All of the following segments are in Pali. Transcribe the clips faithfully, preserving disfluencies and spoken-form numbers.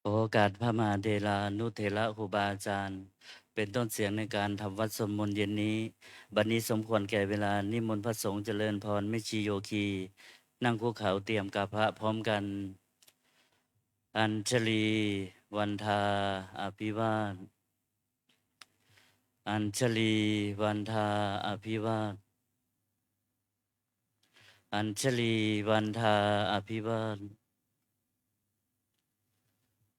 ขอโอกาสพระมหาเถรานุเถระครูบาอาจารย์ เป็นต้นเสียงในการทำวัตรสวดมนต์เย็นนี้ บัดนี้สมควรแก่เวลา นิมนต์พระสงฆ์เจริญพรแม่ชีโยคี นั่งคุกเข่าเตรียมกราบพระพร้อมกัน Añjalī vandā abhivāda Añjalī vandā abhivāda Añjalī vandā abhivāda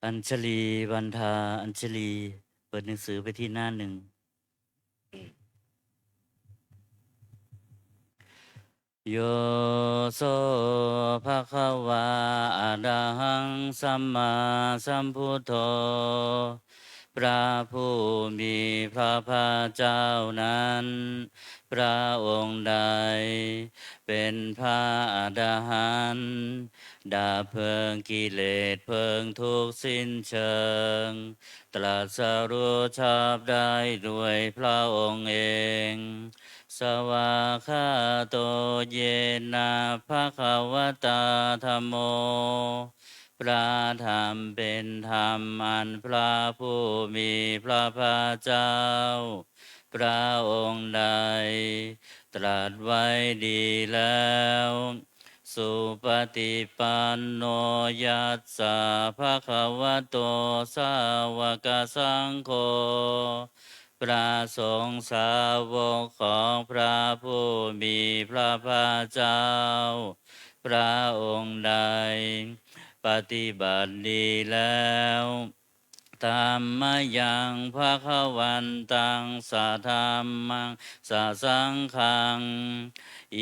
Añjalī vandā Añjalī เปิดหนังสือไปที่หน้าหนึ่ง Yo so bhagavā arahaṃ sammāsambuddho พระผู้มีพระภาคเจ้านั้น พระองค์ใดเป็นพระอรหันต์ ดับเพลิงกิเลสเพลิงทุกข์สิ้นเชิง ตรัสรู้ชอบได้ด้วยพระองค์เอง Svākkhāto yena bhagavatā dhammo พระธรรมเป็นธรรมอันพระผู้มีพระภาคเจ้า พระองค์ใดตรัสไว้ดีแล้ว Supaṭipanno yassa bhagavato sāvakasaṅgho พระสงฆ์สาวกของพระผู้มีพระภาคเจ้า พระองค์ใดปฏิบัติดีแล้ว Dhammayaṃ bhagavantaṃ sadhammaṃ sasaṅghaṃ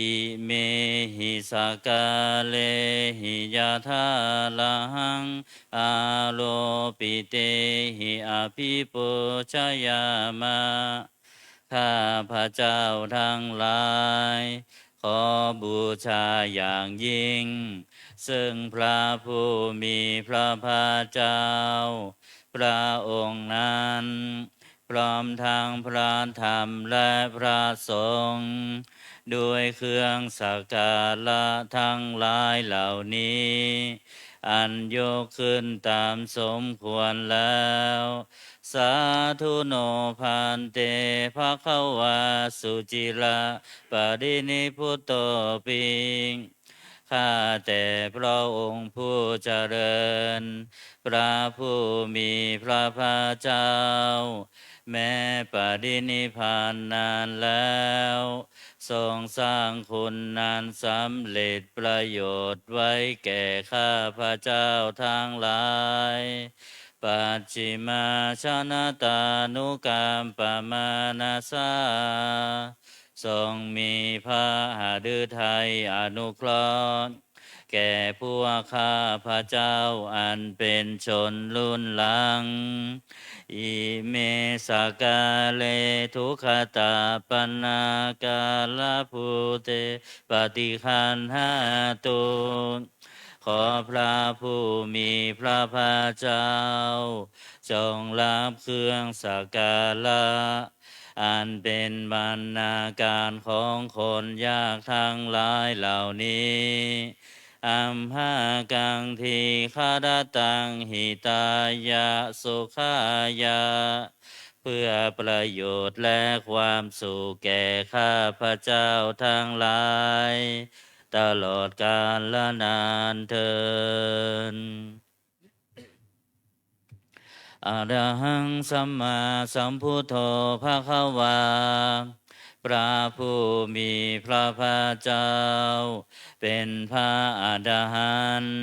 imehi sakkārehi yathārahaṃ āropitehi abhipūjayāma ข้าพเจ้าทั้งหลาย ขอบูชาอย่างยิ่ง ซึ่งพระผู้มีพระภาคเจ้า พระองค์นั้น พร้อมทั้งพระธรรมและพระสงฆ์ ด้วยเครื่องสักการะทั้งหลายเหล่านี้ อันยกขึ้นตามสมควรแล้ว Sādhu no bhante bhagavā suciraparinibbutopi ข้าแต่พระองค์ผู้เจริญ พระผู้มีพระภาคเจ้า แม้ปรินิพพานนานแล้ว ทรงสร้างคุณนั้นสำเร็จประโยชน์ไว้แก่ข้าพเจ้าทั้งหลาย Pacchimājanatānukampamānasā ทรงมีพระหฤทัยอนุเคราะห์ แก่พวกข้าพเจ้าอันเป็นชนรุ่นหลัง Ime sakkāre duggatapaṇṇākārabhūte paṭiggaṇhātu ขอพระผู้มีพระภาคเจ้า จงรับเครื่องสักการะ อันเป็นบรรณาการของคนยากทั้งหลายเหล่านี้ Amhākaṃ dīgharattaṃ hitāya sukhāya เพื่อประโยชน์และความสุขแก่ข้าพเจ้าทั้งหลาย ตลอดกาลนานเทอญ Arahaṃ sammāsambuddho bhagavā พระผู้มีพระภาคเจ้า เป็นพระอรหันต์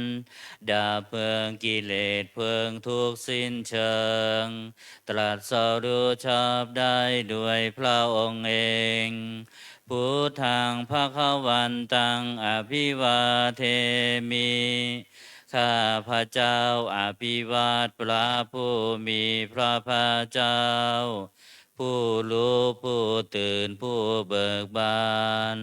ดับเพลิงกิเลสเพลิงทุกข์สิ้นเชิง ตรัสรู้ชอบได้ด้วยพระองค์เอง Buddhaṃ bhagavantaṃ abhivādemi ข้าพเจ้าอภิวาทพระผู้มีพระภาคเจ้า ผู้รู้ผู้ตื่นผู้เบิกบาน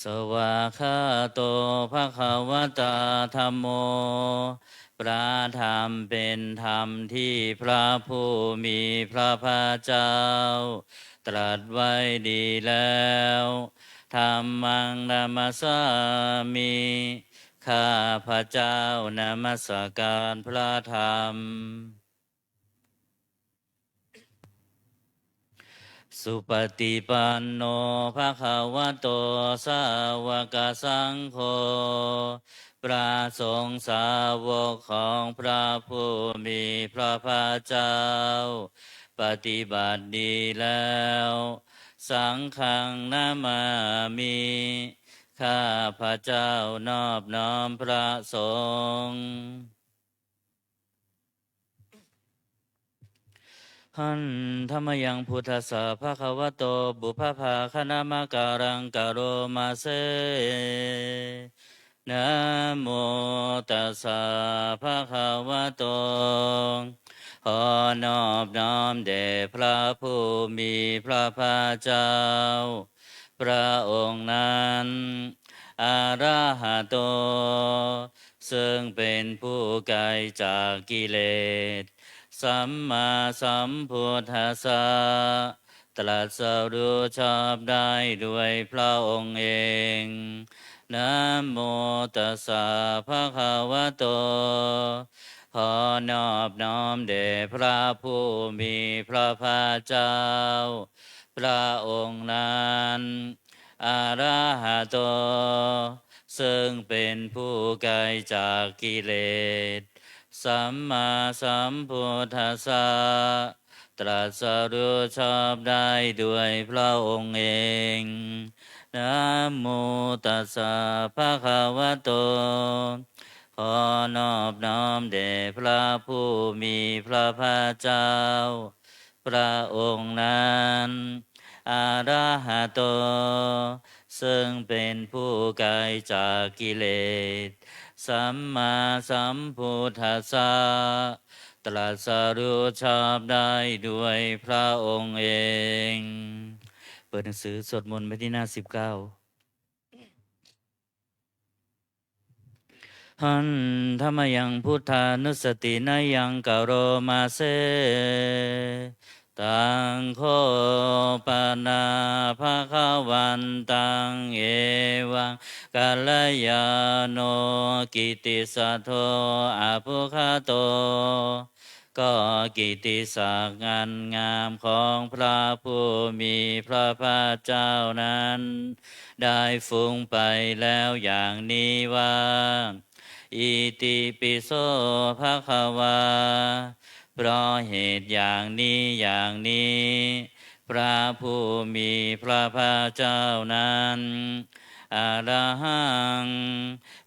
Svākkhāto bhagavatā dhammo พระธรรมเป็นธรรมที่พระผู้มีพระภาคเจ้า ตรัสไว้ดีแล้ว Dhammaṃ namassāmi. ข้าพเจ้านมัสการพระธรรม Supaṭipanno bhagavato sāvakasaṅgho. พระสงฆ์สาวกของพระผู้มีพระภาคเจ้า ปฏิบัติดีแล้ว Saṅghaṃ namāmi. ข้าพเจ้านอบน้อมพระสงฆ์ Handa mayaṃ buddhassa bhagavato pubbabhāganamakāraṃ karoma se. Namo tassa bhagavato. ขอนอบน้อมแด่พระผู้มีพระภาคเจ้า พระองค์นั้น arahato ซึ่งเป็นผู้ไกลจากกิเลส sammāsambuddhassa ตรัสรู้ชอบได้ด้วยพระองค์เอง Namo tassa bhagavato. ขอนอบน้อมแด่พระผู้มีพระภาคเจ้า พระองค์นั้น arahato ซึ่งเป็นผู้ไกลจากกิเลส sammāsambuddhassa ตรัสรู้ชอบได้ด้วยพระองค์เอง Namo tassa bhagavato. ขอนอบน้อมแด่พระผู้มีพระภาคเจ้า พระองค์นั้น arahato ซึ่งเป็นผู้ไกลจากกิเลส sammāsambuddhassa ตรัสรู้ชอบได้ด้วยพระองค์เอง เปิดหนังสือสวดมนต์ไปที่หน้าสิบเก้า Handa mayaṃ buddhānussatinayaṃ karoma se. Taṃ kho pana bhagavantaṃ evaṃ kalyāṇo kittisaddo abbhuggato. ก็กิตติศักดิ์อันงามของพระผู้มีพระภาคเจ้านั้น ได้ฟุ้งไปแล้วอย่างนี้ว่า Itipi so bhagavā. เพราะเหตุอย่างนี้อย่างนี้ พระผู้มีพระภาคเจ้านั้น arahaṃ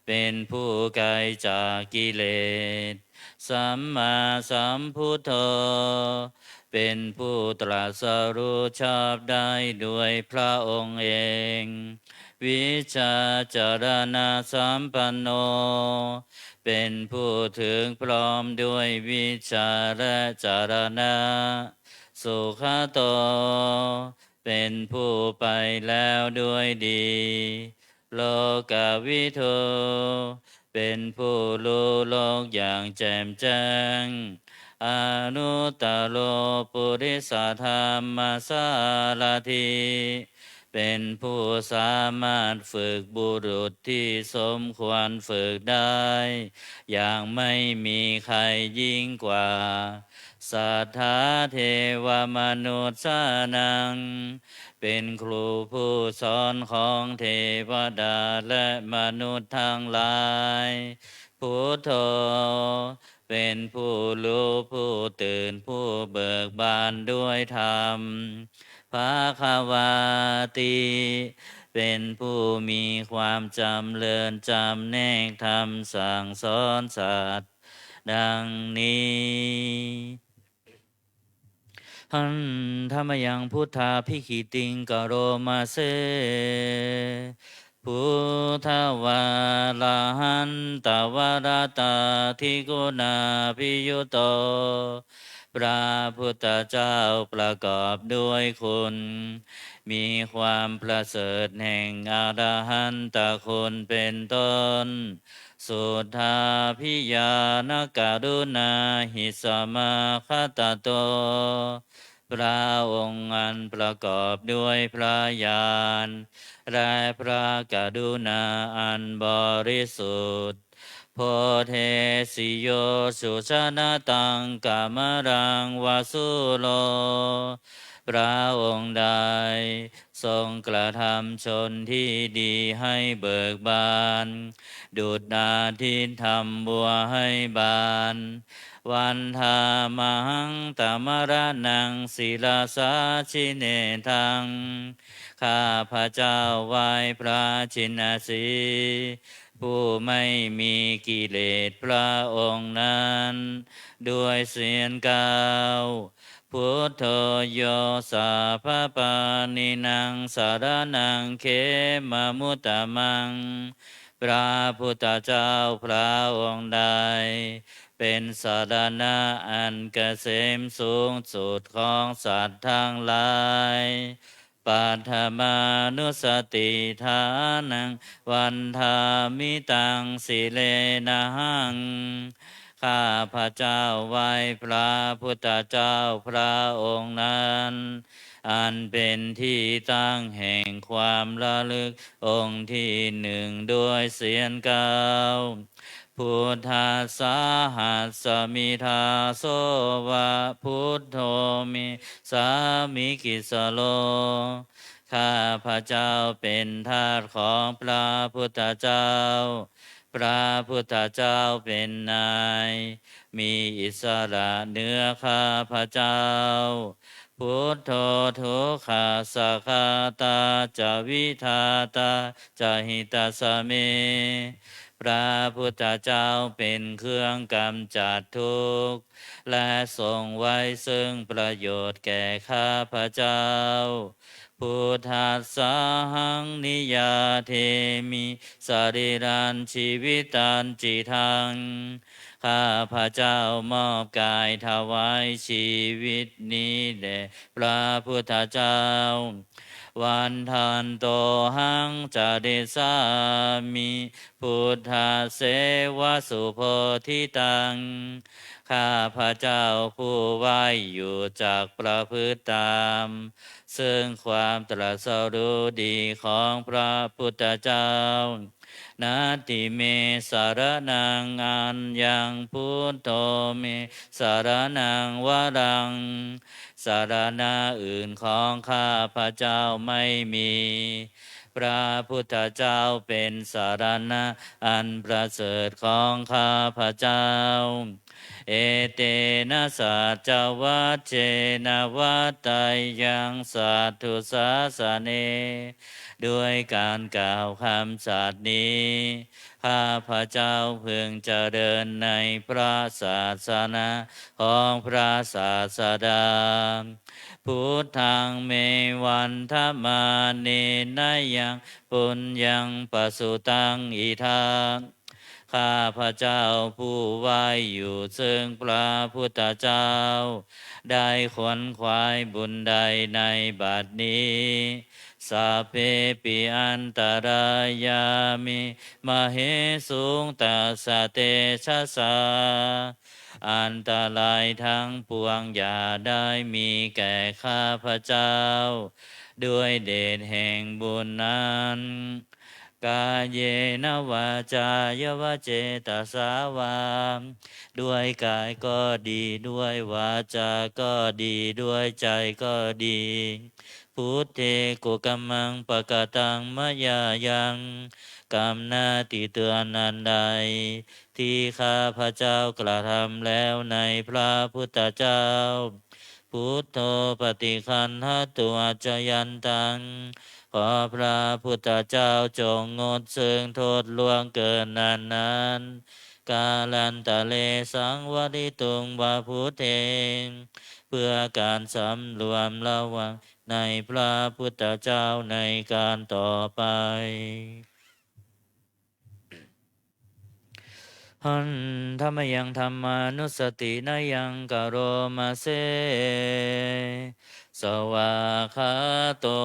เป็นผู้ไกลจากกิเลส sammāsambuddho เป็นผู้ตรัสรู้ชอบได้ด้วยพระองค์เอง vijjācaraṇasampanno เป็นผู้ถึงพร้อมด้วยวิชชาและจรณะ sugato เป็นผู้ไปแล้วด้วยดี lokavidū เป็นผู้รู้โลกอย่างแจ่มแจ้ง anuttaro purisadammasārathi เป็นผู้สามารถฝึกบุรุษที่สมควรฝึกได้ อย่างไม่มีใครยิ่งกว่า satthā devamanussānaṃ เป็นครูผู้สอนของเทวดาและมนุษย์ทั้งหลาย buddho เป็นผู้รู้ผู้ตื่นผู้เบิกบานด้วยธรรม bhagavāti เป็นผู้มีความจำเริญจำแนกธรรมสั่งสอนสัตว์ ดังนี้ Handa mayaṃ buddhābhigītiṃ karoma se. Buddhavārahantavaratādiguṇābhiyutto พระพุทธเจ้าประกอบด้วยคุณ มีความประเสริฐแห่งอรหันตคุณเป็นต้น suddhābhiñāṇakaruṇāhi samāgatatto พระองค์อันประกอบด้วยพระญาณ และพระกรุณาอันบริสุทธิ์ Bodhesi yo sujanataṃ kamalaṃ va sūro พระองค์ใดทรงกระทำชนที่ดีให้เบิกบาน ดุจอาทิตย์ทำบัวให้บาน Vandāmahaṃ tamaraṇaṃ sirasā jinendaṃ ข้าพเจ้าไหว้พระชินสีห์ ผู้ไม่มีกิเลส พระองค์นั้น ด้วยเสียงกล่าว Buddho yo sabbapāṇīnaṃ saraṇaṃ khemamuttamaṃ พระพุทธเจ้าพระองค์ใด เป็นสรณะอันเกษมสูงสุดของสัตว์ทั้งหลาย Paṭhamānussatiṭṭhānaṃ vandāmi taṃ sirenahaṃ ข้าพเจ้าไหว้พระพุทธเจ้าพระองค์นั้น อันเป็นที่ตั้งแห่งความระลึกองค์ที่หนึ่งด้วยเสียงกล่าว Buddhassāhasmi dāso va buddho me sāmikissaro ข้าพเจ้าเป็นทาสของพระพุทธเจ้า พระพุทธเจ้าเป็นนาย มีอิสระเหนือข้าพเจ้า Buddho dukkhassa ghātā ca vidhātā ca hitassa me พระพุทธเจ้าเป็นเครื่องกำจัดทุกข์ และทรงไว้ซึ่งประโยชน์แก่ข้าพเจ้า Buddhassāhaṃ niyyādemi sarīrañjīvitañcidaṃ ข้าพเจ้ามอบกายถวายชีวิตนี้แด่พระพุทธเจ้า Vandantohaṃ carissāmi buddhasseva subodhitaṃ ข้าพเจ้าผู้ไหว้อยู่จักประพฤติตาม ซึ่งความตรัสรู้ดีของพระพุทธเจ้า Natthi me saraṇaṃ aññaṃ buddho me saraṇaṃ varaṃ สรณะอื่นของข้าพเจ้าไม่มี พระพุทธเจ้าเป็นสรณะอันประเสริฐของข้าพเจ้า Etena saccavajjena vaḍḍheyyaṃ satthu sāsane ด้วยการกล่าวคำสัตย์นี้ ข้าพเจ้าพึงเจริญในพระศาสนาของพระศาสดา Buddhaṃ me vandamānena yaṃ puññaṃ pasutaṃ idha ข้าพเจ้าผู้ไหว้อยู่ซึ่งพระพุทธเจ้า ได้ขวนขวายบุญใดในบัดนี้ Sabbepi antarāyā me māhesuṃ tassa tejasā อันตรายทั้งปวงอย่าได้มีแก่ข้าพเจ้า ด้วยเดชแห่งบุญนั้น Kāyena vācāya va cetasā vā ด้วยกายก็ดี ด้วยวาจาก็ดี ด้วยใจก็ดี Buddhe kukammaṃ pakataṃ mayā yaṃ กรรมหน้าที่เตือนอันใด ที่ข้าพเจ้ากระทำแล้วในพระพุทธเจ้า Buddho paṭiggaṇhatu accayantaṃ ขอพระพุทธเจ้าจงงดซึ่งโทษล่วงเกินนั้นๆ Kālantare saṃvarituṃ va buddhe เพื่อการสำรวมระวังในพระพุทธเจ้าในการต่อไป Handa mayaṃ dhammānussatinayaṃ karoma se. Svākkhāto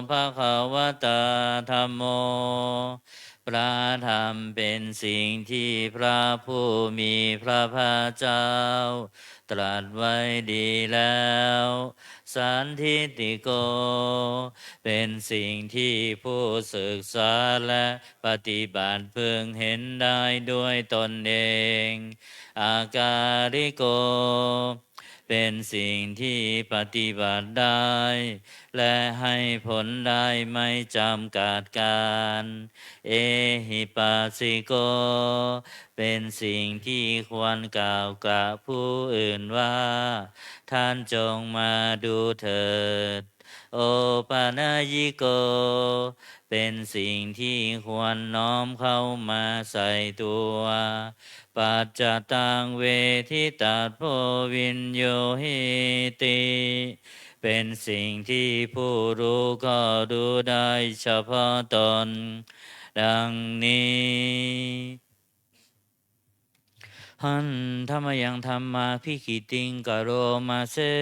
bhagavatā dhammo พระธรรมเป็นสิ่งที่พระผู้มีพระภาคเจ้าตรัสไว้ดีแล้ว Sandiṭṭhiko เป็นสิ่งที่ผู้ศึกษาและปฏิบัติพึงเห็นได้ด้วยตนเอง Akāliko เป็นสิ่งที่ปฏิบัติได้ และให้ผลได้ไม่จำกัดกาล Ehipassiko เป็นสิ่งที่ควรกล่าวกับผู้อื่นว่า ท่านจงมาดูเถิด Opanayiko เป็นสิ่งที่ควรน้อมเข้ามาใส่ตัว Paccattaṃ veditabbo viññūhīti เป็นสิ่งที่ผู้รู้ก็รู้ได้เฉพาะตน ดังนี้ Handa mayaṃ dhammābhigītiṃ karoma se.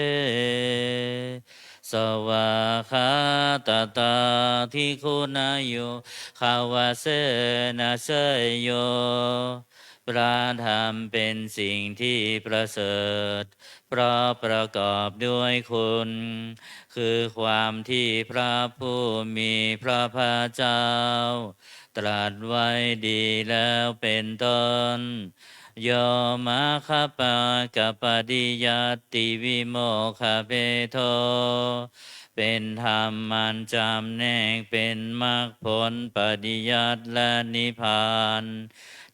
Svākkhātatādiguṇayogavasena seyyo. พระธรรมเป็นสิ่งที่ประเสริฐ เพราะประกอบด้วยคุณ คือความที่พระผู้มีพระภาคเจ้า ตรัสไว้ดีแล้วเป็นต้น Yo maggapākapariyattivimokkhabhedo เป็นธรรมอันจำแนกเป็นมรรคผลปริยัติและนิพพาน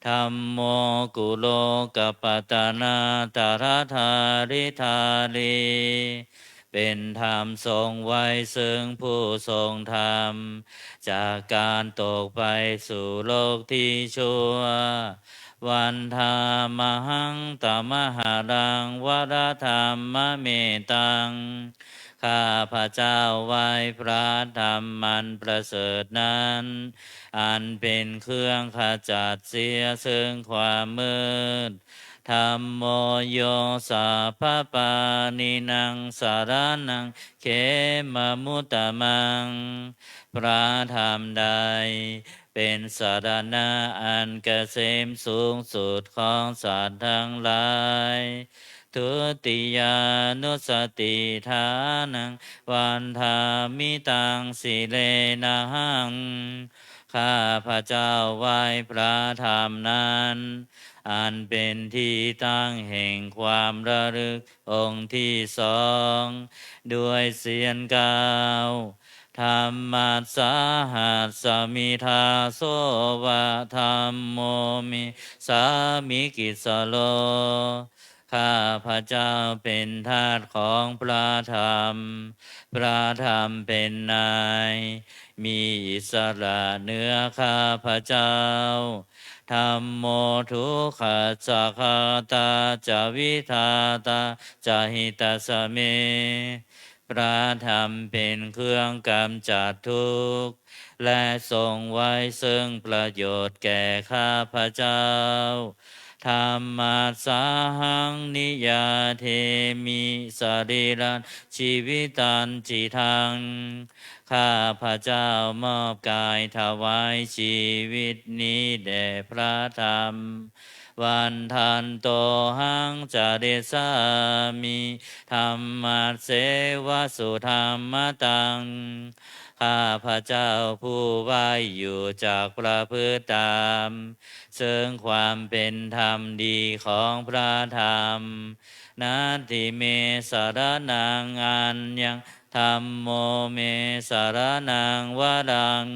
Dhammo kulokapatanā taradhāridhārī เป็นธรรมทรงไว้ซึ่งผู้ทรงธรรม จากการตกไปสู่โลกที่ชั่ว Vandāmahaṃ tamaharaṃ varadhammametaṃ ข้าพเจ้าไหว้พระธรรมอันประเสริฐนั้น อันเป็นเครื่องขจัดเสียซึ่งความมืด Dhammo yo sabbapāṇīnaṃ saraṇaṃ khemamuttamaṃ พระธรรมใดเป็นสรณะอันเกษมสูงสุดของสัตว์ทั้งหลาย Dutiyānussatiṭṭhānaṃ vandāmi taṃ sirenahaṃ ข้าพเจ้าไหว้พระธรรมนั้น อันเป็นที่ตั้งแห่งความระลึกองค์ที่สอง ด้วยเสียงกล่าว Dhammassāhasmi dāso va dhammo me sāmikissaro ข้าพเจ้าเป็นทาสของพระธรรม พระธรรมเป็นนาย มีอิสระเหนือข้าพเจ้า Dhammo dukkhassa ghātā ca vidhātā ca hitassa me พระธรรมเป็นเครื่องกำจัดทุกข์ และทรงไว้ซึ่งประโยชน์แก่ข้าพเจ้า Dhammassāhaṃ niyyādemi sarīrañjīvitañca idaṃ ข้าพเจ้ามอบกายถวายชีวิตนี้แด่พระธรรม Vandantohaṃ carissāmi dhammasseva sudhammataṃ ข้าพเจ้าผู้ไหว้อยู่จักประพฤติตาม ซึ่งความเป็นธรรมดีของพระธรรม Natthi me saraṇaṃ aññaṃ dhammo me saraṇaṃ varaṃ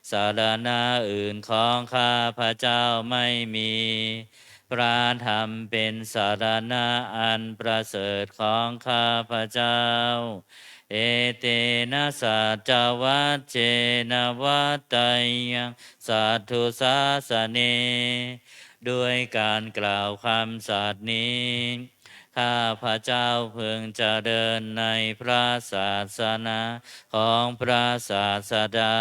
สรณะอื่นของข้าพเจ้าไม่มี พระธรรมเป็นสรณะอันประเสริฐของข้าพเจ้า Etena saccavajjena vaḍḍheyyaṃ satthu sāsane ด้วยการกล่าวคำสัตย์นี้ ข้าพเจ้าพึงเจริญในพระศาสนาของพระศาสดา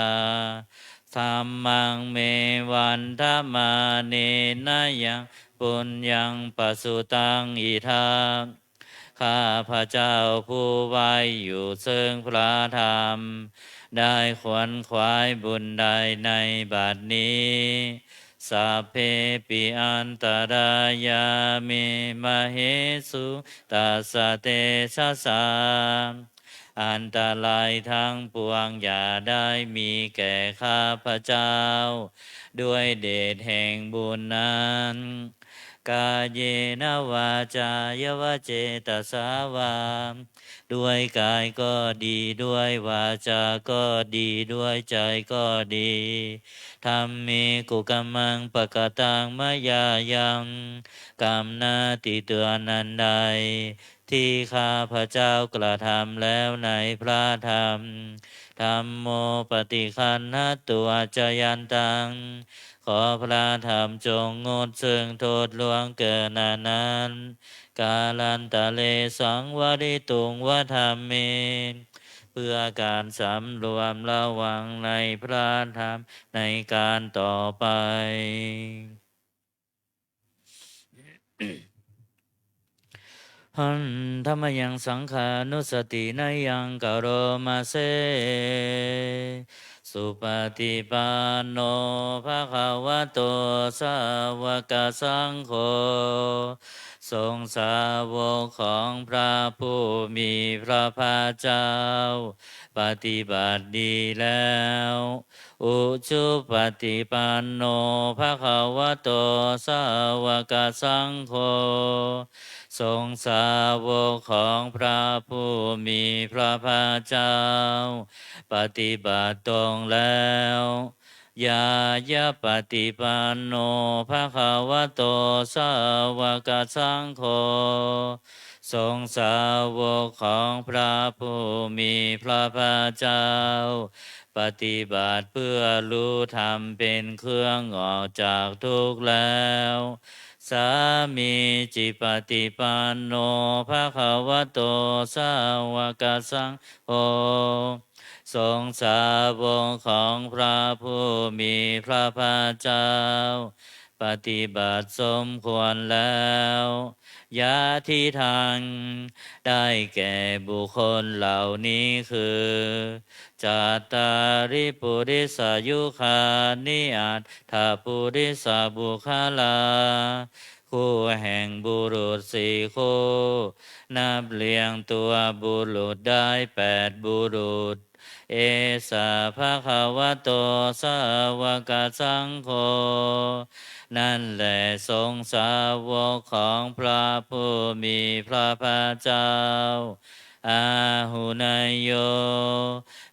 Dhammaṃ me vandamānena yaṃ puññaṃ pasutaṃ idha ข้าพเจ้าผู้ไหว้อยู่ซึ่งพระธรรม ได้ขวนขวายบุญใดในบัดนี้ Sabbepi antarāyā me māhesuṃ tassa tejasā. อันตรายทั้งปวงอย่าได้มีแก่ข้าพเจ้า ด้วยเดชแห่งบุญนั้น Kāyena vācāya va cetasā vā. ด้วยกายก็ดี ด้วยวาจาก็ดี ด้วยใจก็ดี Dhamme kukammaṃ pakataṃ mayā yaṃ. กรรมหน้าที่เตือนอันใด ที่ข้าพเจ้ากระทำแล้วในพระธรรม Dhammo paṭiggaṇhatu accayantaṃ. ขอพระธรรมจงงดซึ่งโทษล่วงเกินอันนั้น Kālantare saṃvarituṃ va dhamme. เพื่อการสำรวมระวังในพระธรรมในการต่อไป Handa mayaṃ saṅghānussatinayaṃ karoma se. Supaṭipanno bhagavato sāvakasaṅgho. สงฆ์สาวกของพระผู้มีพระภาคเจ้า ปฏิบัติดีแล้ว Ujupaṭipanno bhagavato sāvakasaṅgho. สงฆ์สาวกของพระผู้มีพระภาคเจ้า ปฏิบัติตรงแล้ว Ñāyapaṭipanno bhagavato sāvakasaṅgho. สงฆ์สาวกของพระผู้มีพระภาคเจ้า ปฏิบัติเพื่อรู้ธรรมเป็นเครื่องออกจากทุกข์แล้ว Sāmīcipaṭipanno bhagavato sāvakasaṅgho. สงฆ์สาวกของพระผู้มีพระภาคเจ้า ปฏิบัติสมควรแล้ว Yadidaṃ ได้แก่บุคคลเหล่านี้คือ Cattāri purisayugāni aṭṭha purisapuggalā. คู่แห่งบุรุษสี่คู่ นับเรียงตัวบุรุษได้แปดบุรุษ Esa bhagavato sāvakasaṅgho. นั่นแหละสงฆ์สาวกของพระผู้มีพระภาคเจ้า Āhuneyyo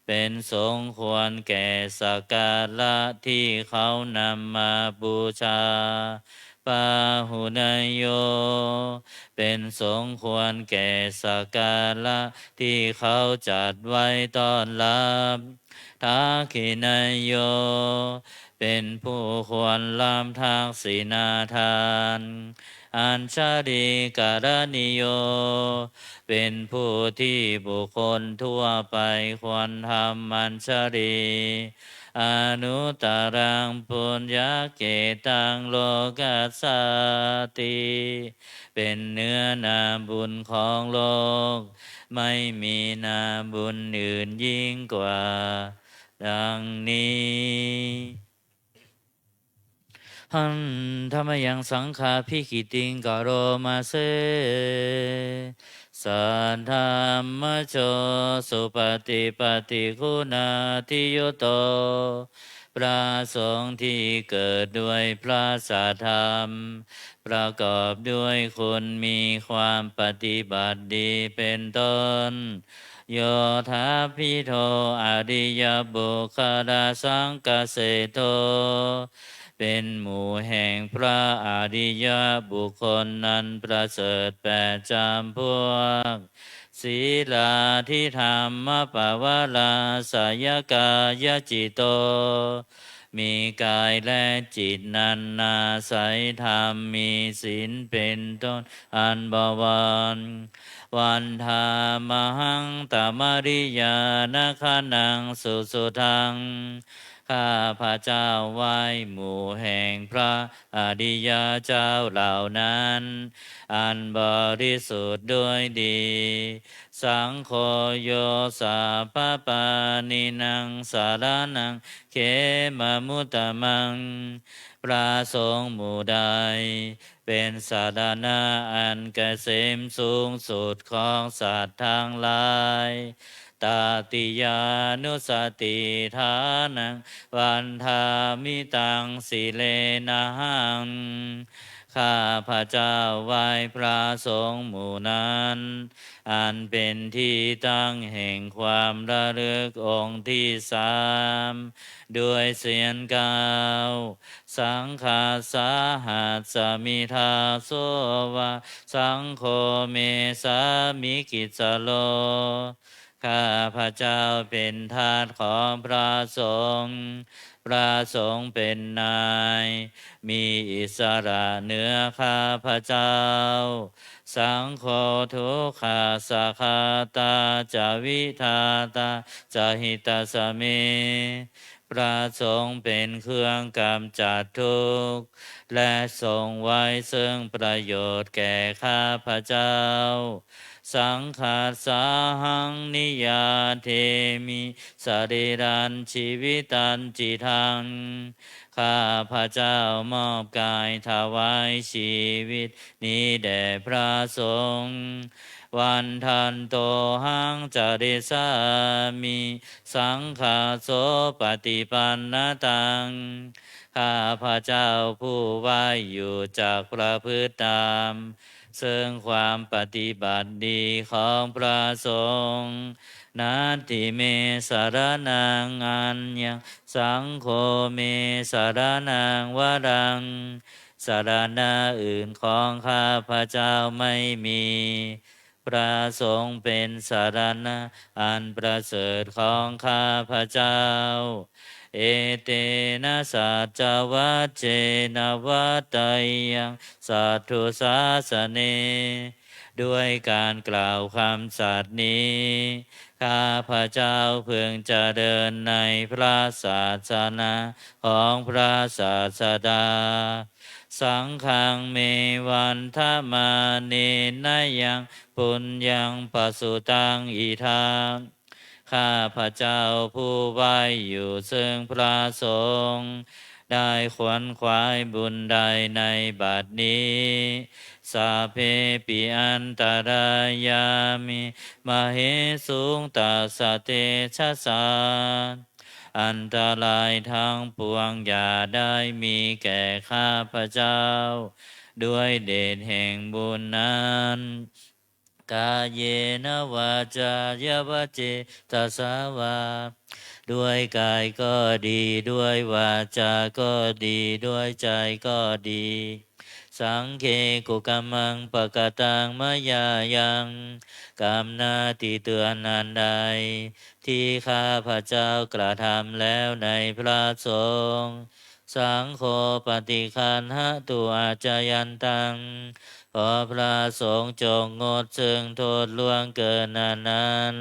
เป็นสงฆ์ควรแก่สักการะที่เขานำมาบูชา Pāhuneyyo เป็นสงฆ์ควรแก่สักการะที่เขาจัดไว้ต้อนรับ Dakkhiṇeyyo เป็นผู้ควรรับทักษิณาทาน Añjalikaraṇīyo เป็นผู้ที่บุคคลทั่วไปควรทำอัญชลี Anuttaraṃ puññakkhettaṃ lokassāti. เป็นเนื้อนาบุญของโลก ไม่มีนาบุญอื่นยิ่งกว่า ดังนี้ Handa mayaṃ saṅghābhigītiṃ karoma se. Saddhammajo supaṭipattiguṇādiyutto. พระสงฆ์ที่เกิดด้วยพระสัทธรรม ประกอบด้วยคุณมีความปฏิบัติดีเป็นต้น Yodābhidho ariyapuggalasaṅghaseṭṭho. เป็นหมู่แห่งพระอริยบุคคลนั้นประเสริฐแปดจำพวก Sīlādidhammapavarāsayakāyacitto. มีกายและจิตนั้นอาศัยธรรม มีศีลเป็นต้นอันบวร Vandāmahaṃ tamariyanagaṇaṃ susuddhaṃ. ข้าพเจ้าไหว้หมู่แห่งพระอริยเจ้าเหล่านั้น อันบริสุทธิ์ด้วยดี Saṅgho yo sabbapāṇīnaṃ saraṇaṃ khemamuttamaṃ. พระสงฆ์หมู่ใด เป็นสรณะอันเกษมสูงสุดของสัตว์ทั้งหลาย Tatiyānussatitthānaṃ vandāmi taṃ sirenahaṃ. ข้าพเจ้าไหว้พระสงฆ์หมู่นั้น อันเป็นที่ตั้งแห่งความระลึกองค์ที่สาม ด้วยเสียงกล่าว Saṅghassāhasmi dāso va saṅgho me sāmikissaro. ข้าพเจ้าเป็นทาสของพระสงฆ์ พระสงฆ์เป็นนาย มีอิสระเหนือข้าพเจ้า Saṅgho dukkhassa ghātā ca vidhātā ca hitassa me. พระสงฆ์เป็นเครื่องกำจัดทุกข์ และทรงไว้ซึ่งประโยชน์แก่ข้าพเจ้า Saṅghassāhaṃ niyyādemi sarīrañjīvitañcidaṃ. ข้าพเจ้ามอบกายถวายชีวิตนี้แด่พระสงฆ์ Vandantohaṃ carissāmi saṅghassopaṭipannataṃ. ข้าพเจ้าผู้ไหว้อยู่จักประพฤติตาม ซึ่งความปฏิบัติดีของพระสงฆ์ Natthi me saraṇaṃ aññaṃ saṅgho me saraṇaṃ varaṃ. สรณะอื่นของข้าพเจ้าไม่มี พระสงฆ์เป็นสรณะอันประเสริฐของข้าพเจ้า Etena saccavajjena vaḍḍheyyaṃ satthu sāsane. ด้วยการกล่าวคำสัตย์นี้ ข้าพเจ้าพึงเจริญในพระศาสนาของพระศาสดา Saṅghaṃ me vandamānena yaṃ puññaṃ pasutaṃ idha. ข้าพเจ้าผู้ไหว้อยู่ซึ่งพระสงฆ์ ได้ขวนขวายบุญใดในบัดนี้ Sabbepi antarāyā me māhesuṃ tassa tejasā. อันตรายทั้งปวงอย่าได้มีแก่ข้าพเจ้า ด้วยเดชแห่งบุญนั้น Kāyena vācāya va cetasā vā. ด้วยกายก็ดี ด้วยวาจาก็ดี ด้วยใจก็ดี Saṅghe kukammaṃ pakataṃ mayā yaṃ. กรรมหน้าที่เตือนอันใด ที่ข้าพเจ้ากระทำแล้วในพระสงฆ์ Saṅgho paṭiggaṇhatu accayantaṃ. ขอพระสงฆ์จงงดซึ่งโทษล่วงเกินอันนั้น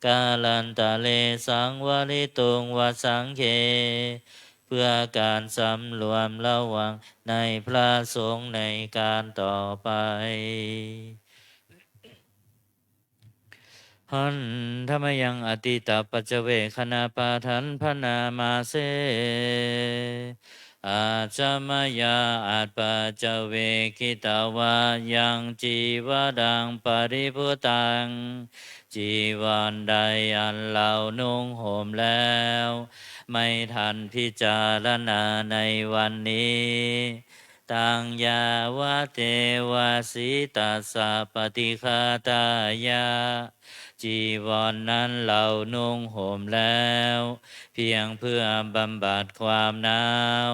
Kālantare saṃvarituṃ va saṅghe. เพื่อการสำรวมระวังในพระสงฆ์ในการต่อไป Handa mayaṃ atītapaccavekkhaṇapāṭhaṃ bhaṇāma se. Ajja mayā apaccavekkhitvā yaṃ cīvaraṃ paribhuttaṃ. จีวรใดอันเรานุ่งห่มแล้ว ไม่ทันพิจารณาในวันนี้ Taṃ yāvateva sītassa paṭighātāya. จีวรนั้นเรานุ่งห่มแล้ว เพียงเพื่อบำบัดความหนาว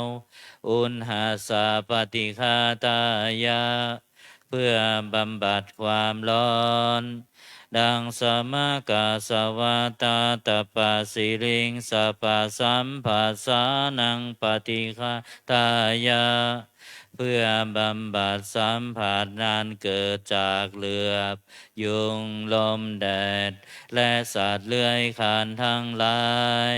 Uṇhassa paṭighātāya. เพื่อบำบัดความร้อน Daṃsamakasavātātapasiriṃsapasamphassānaṃ paṭighātāya. เพื่อบำบัดสัมผัสอันเกิดจากเหลือบ ยุง ลม แดด และสัตว์เลื้อยคลานทั้งหลาย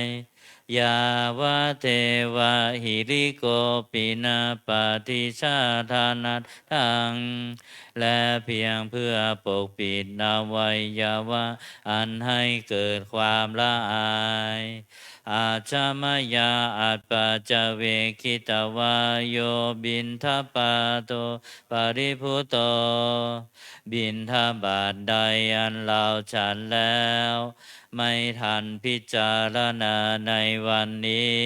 yāvadeva hirikopinapaṭicchādanatthaṃ และเพียงเพื่อปกปิดอวัยวะอันให้เกิดความละอาย Ajja mayā apaccavekkhitvā yo piṇḍapāto paribhutto บิณฑบาตใดอันเราฉันแล้ว ไม่ทันพิจารณาในวันนี้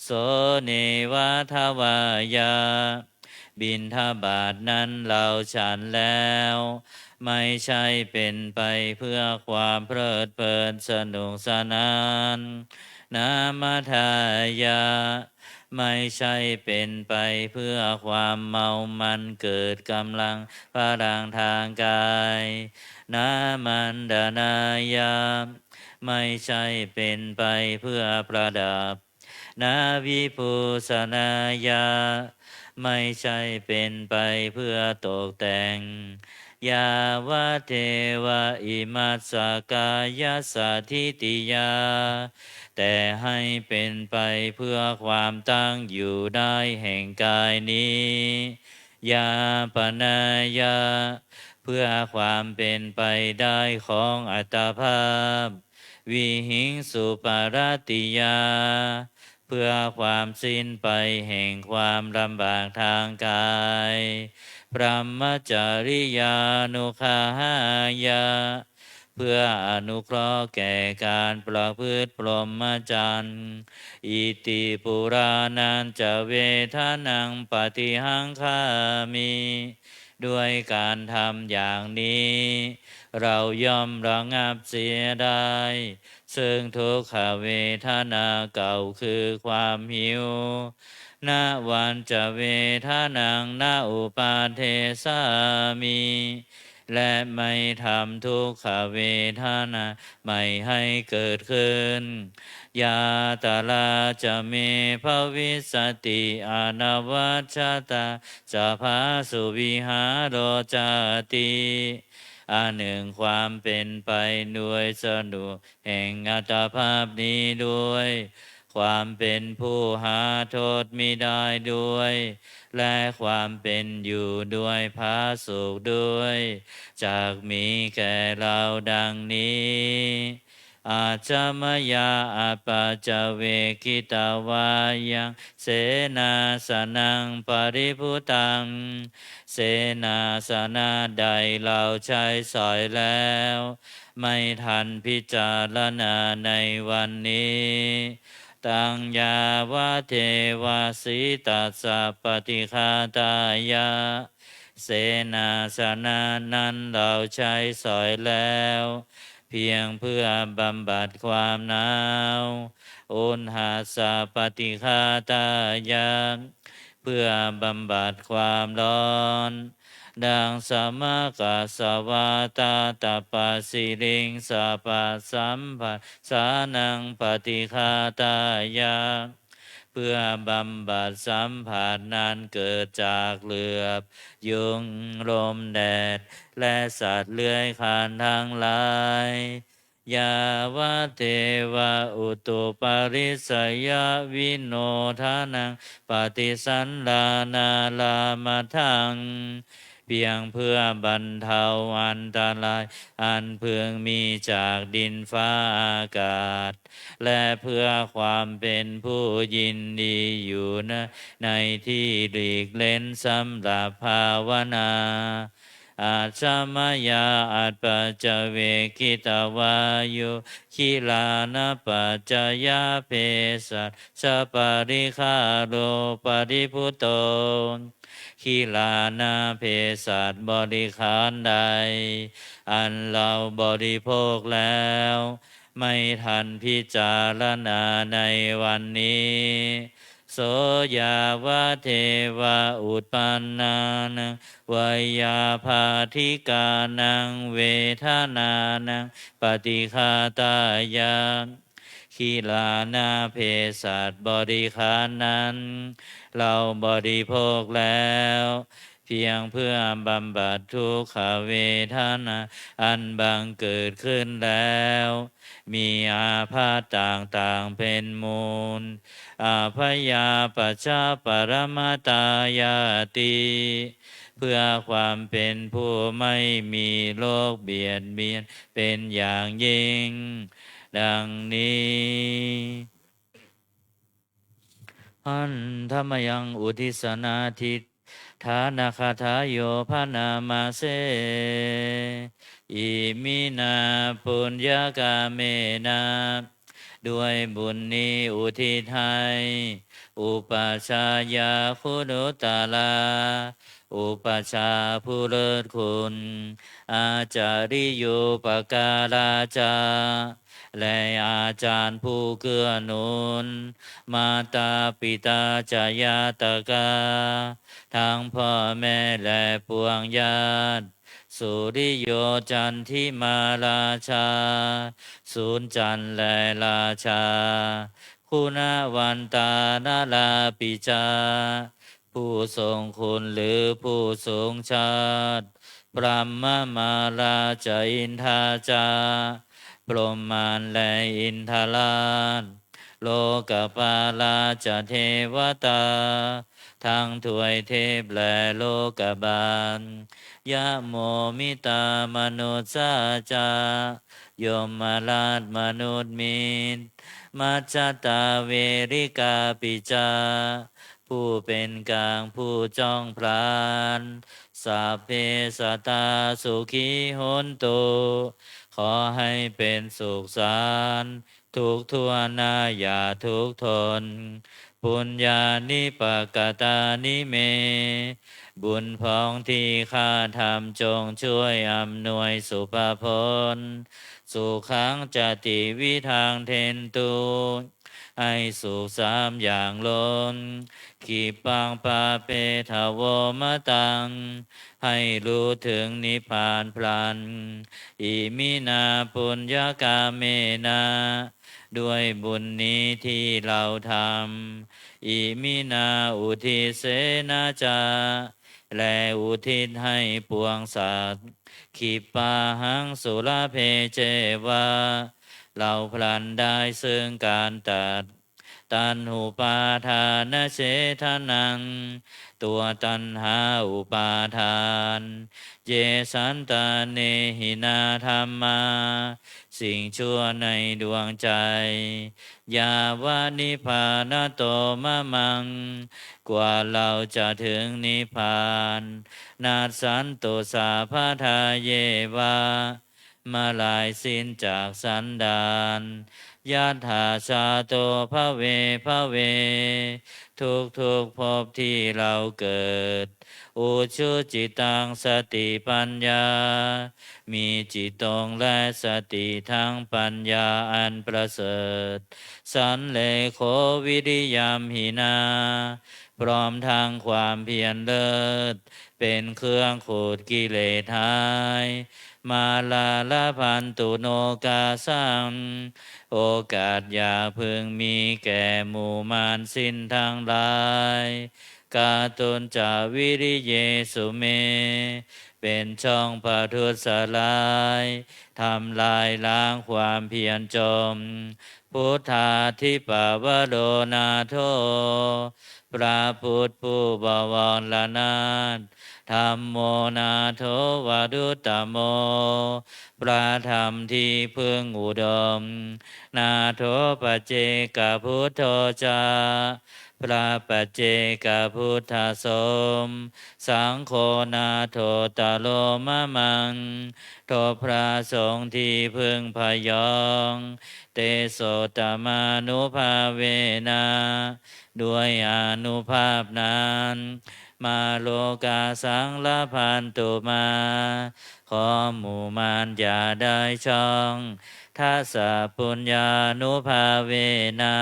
so neva davāya บิณฑบาตนั้นเราฉันแล้ว ไม่ใช่เป็นไปเพื่อความเพลิดเพลินสนุกสนาน namadāya ไม่ใช่เป็นไปเพื่อความเมามันเกิดกำลังพลังทางกาย namaṇḍanāya ไม่ใช่เป็นไปเพื่อประดับ na vibhūsanāya ไม่ใช่เป็นไปเพื่อตกแต่ง yāvadeva imassa kāyassa ṭhitiyā แต่ให้เป็นไปเพื่อความตั้งอยู่ได้แห่งกายนี้ yāpanāya เพื่อความเป็นไปได้ของอัตภาพ vihiṃsuparatiyā เพื่อความสิ้นไปแห่งความลำบากทางกาย brahmacariyanuggahāya เพื่ออนุเคราะห์แก่การประพฤติพรหมจรรย์ iti purāṇañca vedanaṃ paṭihaṅkhāmi ด้วยการทำอย่างนี้ เราย่อมระงับเสียได้ ซึ่งทุกขเวทนาเก่าคือความหิว navañca vedanaṃ na uppādessāmi และไม่ทำทุกขเวทนาใหม่ให้เกิดขึ้น yātrā ca me bhavissati anavajjatā ca phāsuvihāro cāti อันหนึ่งความเป็นไปโดยสนุกแห่งอัตภาพนี้ด้วย ความเป็นผู้หาโทษมิได้ด้วย และความเป็นอยู่ด้วยผาสุกด้วย จักมีแก่เราดังนี้ Ajja mayā apaccavekkhitvā yaṃ senāsanaṃ paribhuttaṃ เสนาสนะใดเราใช้สอยแล้ว ไม่ทันพิจารณาในวันนี้ taṃ yāvadeva sītassa paṭighātāya เสนาสนะนั้นเราใช้สอยแล้ว เพียงเพื่อบำบัดความหนาว uṇhassa paṭighātāya เพื่อบำบัดความร้อน daṃsamakasavātātapasiriṃsapasamphassānaṃ paṭighātāya เพื่อบำบัดสัมผัสนั้นเกิดจากเหลือบ ยุง ลมแดด และสัตว์เลื้อยคลานทั้งหลาย yāvadeva utuparissayavinodanaṃ paṭisallānārāmatthaṃ เพียงเพื่อบรรเทาอันตรายอันพึงมีจากดินฟ้าอากาศ และเพื่อความเป็นผู้ยินดีอยู่ในที่หลีกเล้นสำหรับภาวนา Ajja mayā apaccavekkhitvā yo gilānapaccayabhesajjaparikkhāro paribhutto gilāna เภสัชบริขารใด อันเราบริโภคแล้ว ไม่ทันพิจารณาในวันนี้ so yāvadeva uppannānaṃ veyyābādhikānaṃ vedanānaṃ paṭighātāya gilāna เภสัชบริขารนั้น เราบริโภคแล้ว เพี เพียงเพื่อบำบัดทุกขเวทนาอันบังเกิดขึ้นแล้ว มีอาภัพต่างๆเป็นมูล อาภัพปะชะปะระมะตายาติ เพื่อความเป็นผู้ไม่มีโรคเบียดเบียนเป็นอย่างยิ่ง ดังนี้ Handa mayaṃ uddissanādhiṭṭhānagāthāyo bhaṇāma se. Iminā puññakammena ด้วยบุญนี้อุทิศให้ upajjhāyā guṇuttarā อุปัชฌาย์ผู้เลิศคุณ ācariyūpakārā ca และอาจารย์ผู้เกื้อหนุน mātā pitā ca ñātakā ทั้งพ่อแม่และปวงญาติ suriyo candimā rājā สุริย์จันทร์และราชา guṇavantā narāpi ca ผู้ทรงคุณหรือผู้สูงชาติ brahmamārā ca indā ca พรหมมารและอินทราช lokapālā ca devatā ทั้งทวยเทพและโลกบาล yamo mittā manussā ca ยมราชมนุษย์มิตร majjhattā verikāpi ca ผู้เป็นกลางผู้จ้องพลัน sabbe sattā sukhī hontu ขอให้เป็นสุขสันต์ทุกทั่วหน้าอย่าทุกข์ทน puññāni pakatāni me บุญพ้องที่ข้าทำจงช่วยอำนวยสุภพล sukhañca tividhaṃ dentu ให้สุขสามอย่างล้น khippaṃ pāpetha vomataṃ ให้รู้ถึงนิพพานพลัน iminā puññakammena ด้วยบุญนี้ที่เราทำ iminā uddisena ca และอุทิศให้ปวงสัตว์ khippāhaṃ sulabhe ceva เราพลันได้ซึ่งการตัด taṇhupādānachedanaṃ ตัวตัณหาอุปาทาน ye santāne hīnā dhammā สิ่งชั่วในดวงใจ yāva nibbānato mamaṃ กว่าเราจะถึงนิพพาน nassantu sabbadā yeva เมื่อลายสิ้นจากสันดาน yattha jāto bhave bhave ทุกๆภพที่เราเกิด ujucittaṃ satipaññā มีจิตตรงและสติทั้งปัญญาอันประเสริฐ sallekho viriyamhinā พร้อมทั้งความเพียรเลิศ เป็นเครื่องขูดกิเลสหาย mārā labhantu nokāsaṃ โอกาสอย่าพึงมีแก่หมู่มารสิ้นทั้งหลาย kātuñca viriyesu me เป็นช่องประทุษร้าย ทำลายล้างความเพียรจม buddhādhipavaro nātho พระพุทธผู้บวรนาถ dhammo nātho varuttamo พระธรรมที่พึ่งอุดม nātho paccekabuddho ca พระปัจเจกพุทธสม saṅgho nāthottaro mamaṃ ทบพระสงฆ์ที่พึ่งพยอง tesottamānubhāvena ด้วยอานุภาพนั้น mārokāsaṃ labhantu mā ขอหมู่มารอย่าได้ช่อง dasapuññānubhāvena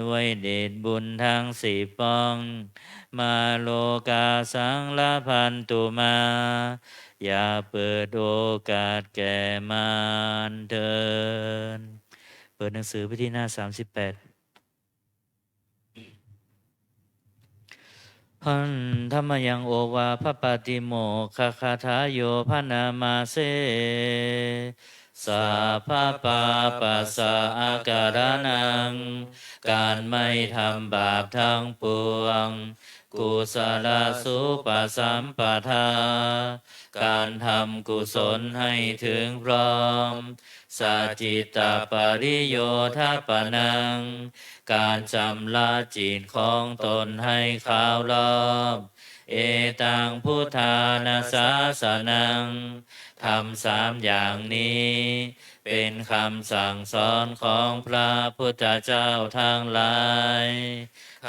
ด้วยเดชบุญทั้งสิบปอง mārokāsaṃ labhantu mā อย่าเปิดโอกาสแก่มารเถิด เปิดหนังสือไปที่หน้าสามสิบแปด Handa mayaṃ ovāhapātimokkhagāthāyo bhaṇāma se. Sabbapāpassa akaraṇaṃ การไม่ทำบาปทั้งปวง Kusalasu pasampadā การทำกุศลให้ถึงพร้อม Sacittapariyothapanaṃ การชำระจิตของตนให้ขาวรอบ Etaṃ buddhāna sāsanaṃ ธรรมสามอย่างนี้ เป็นคำสั่งสอนของพระพุทธเจ้าทั้งหลาย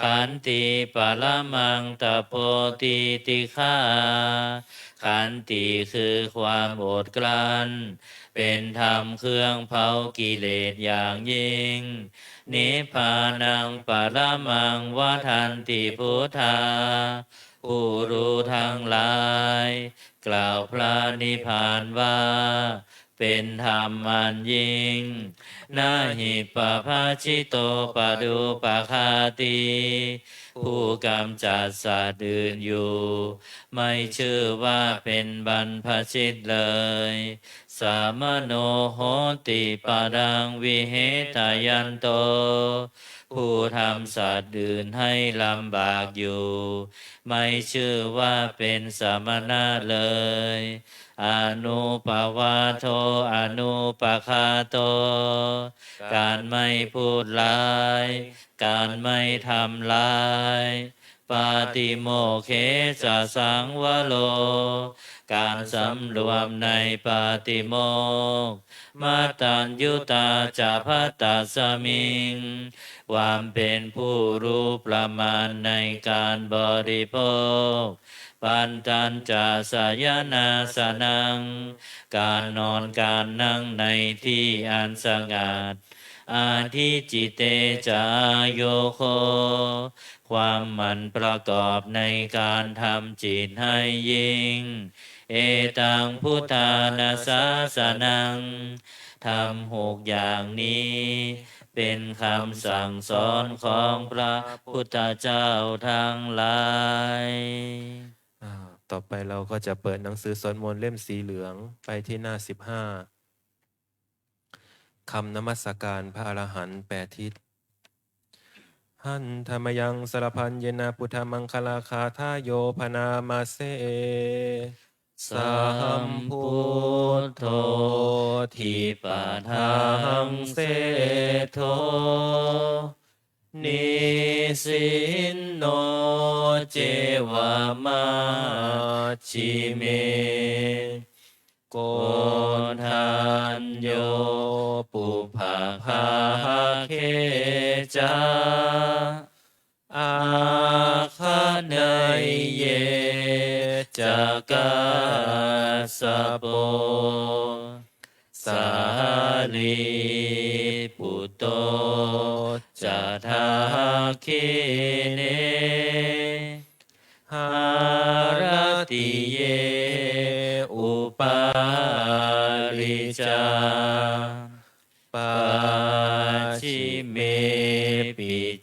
Khanti paramaṃ tapo titikkhā Khanti คือความอดกลั้น เป็นธรรมเครื่องเผากิเลสอย่างยิ่ง Nibbānaṃ paramaṃ vadanti buddhā ผู้รู้ทั้งหลาย กล่าวพระนิพพานว่า เป็นธรรมอันยิ่ง Na hi pabbajito parūpaghātī ผู้กำจัดสัตว์อื่นอยู่ ไม่ชื่อว่าเป็นบรรพชิตเลย Samaṇo hoti paraṃ vihetayanto ผู้ทำสัตว์อื่นให้ลำบากอยู่ ไม่ชื่อว่าเป็นสมณะเลย Anuppavādo anupaghāto การไม่พูดร้าย การไม่ทำร้าย Pātimokkhe ca saṃvaro การสำรวมในปาติโมกข์ Mataññutā ca bhattasmiṃ ความเป็นผู้รู้ประมาณในการบริโภค Pantañca sayanāsanaṃ การนอนการนั่งในที่อันสงัด Adhicitete ca āyogo ความหมั่นประกอบในการทำจิตให้ยิ่ง Etaṃ buddhāna sāsanaṃ ธรรมหกอย่างนี้ เป็นคำสั่งสอนของพระพุทธเจ้าทั้งหลาย อ่า ต่อไปเราก็จะเปิดหนังสือสวดมนต์เล่มสีเหลืองไปที่หน้าสิบห้า คำนมัสการพระอรหันต์แปดทิศ Handa mayaṃ sarabhaññena buddhamaṅgalagāthāyo bhaṇāma se. Sambuddho dipadaṃ seṭṭho nisinno ceva majjhime, Koṇḍañño pubbabhāge ca āgaṇeyye ca Kassapo, Sārīputto ca dakkhiṇe, Haratiye upāri ca, pacchimepi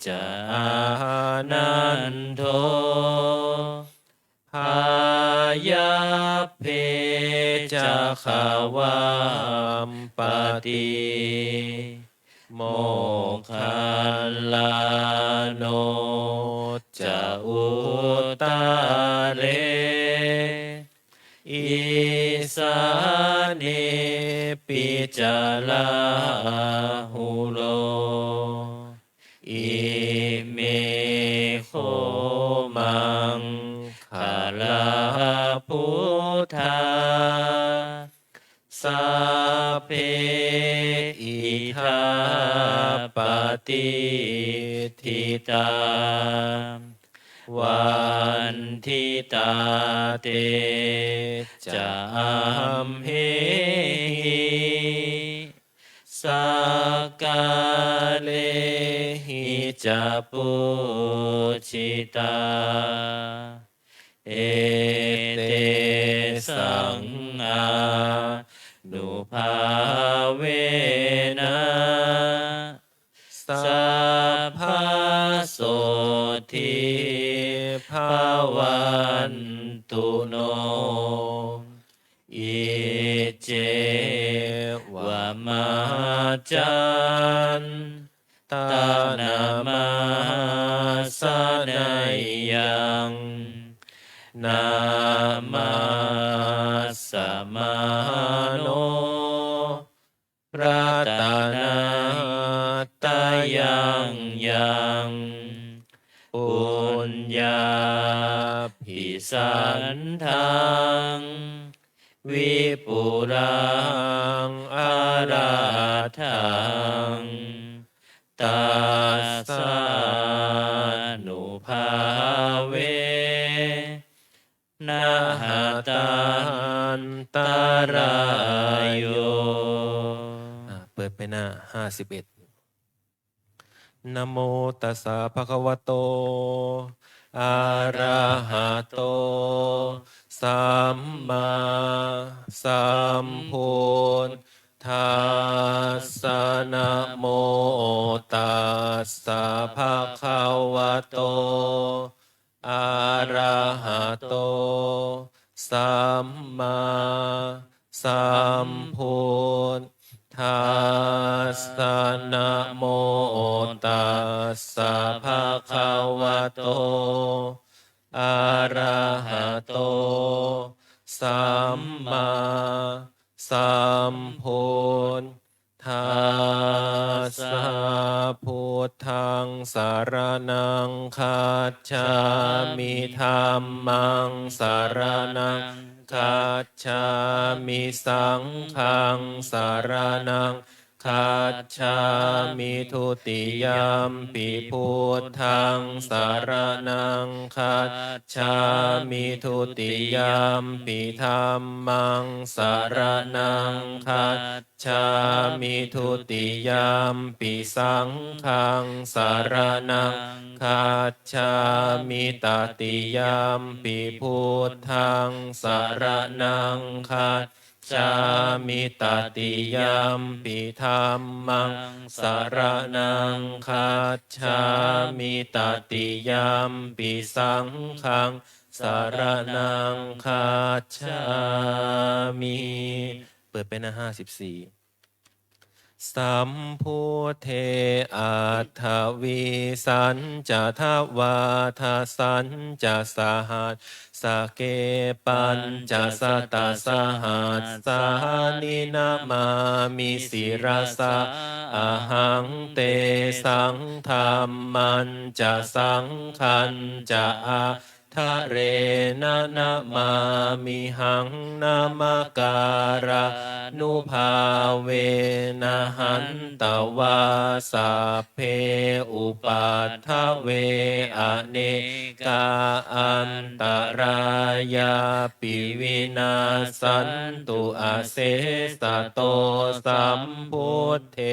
ca Ānando, Āyabbe ca Gavampati, Moggallāno ca Uttare, Isānepi ca Rāhulo. Ime kho maṅgalā buddhā, sabbe idha patiṭṭhitā, vanditā te ca amhehi, sakkārehi ca pūjitā. Etesaṃ ānubhāvena, sabbasotthi bhavantu no. Icevamajjhantanamassaneyyaṃ namassamāno ratanattayaṃ yaṃ puññābhisandaṃ vipulaṃ alatthaṃ tassānubhāvena hatantarāyo. อ่า เปิดไปหน้า ห้าสิบเอ็ด Namo tassa bhagavato arahato sammāsambuddhassa. Namo tassa bhagavato arahato sammāsambuddhassa. Namo tassa bhagavato arahato sammā sambuddhassa. Buddhaṃ saraṇaṃ gacchāmi. Dhammaṃ saraṇaṃ gacchāmi. Saṅghaṃ saraṇaṃ gacchāmi. Dutiyampi buddhaṃ saraṇaṃ gacchāmi. Dutiyampi dhammaṃ saraṇaṃ gacchāmi. Dutiyampi saṅghaṃ saraṇaṃ gacchāmi. Tatiyampi buddhaṃ saraṇaṃ gacchāmi. Tatiyampi dhammaṃ saraṇaṃ gacchāmi. Tatiyampi saṅghaṃ saraṇaṃ gacchāmi. เปิดไปหน้า ห้าสิบสี่ Sambuddhe aṭṭhavīsañca dvādasañca sahassake pañcasatasahassāni namāmi sirasā ahaṃ. Tesaṃ dhammañca saṅghañca ādarena namāmihaṃ. Namakārānubhāvena hantvā sabbe upaddave anekā antarāyāpi vinassantu asesato. Sambuddhe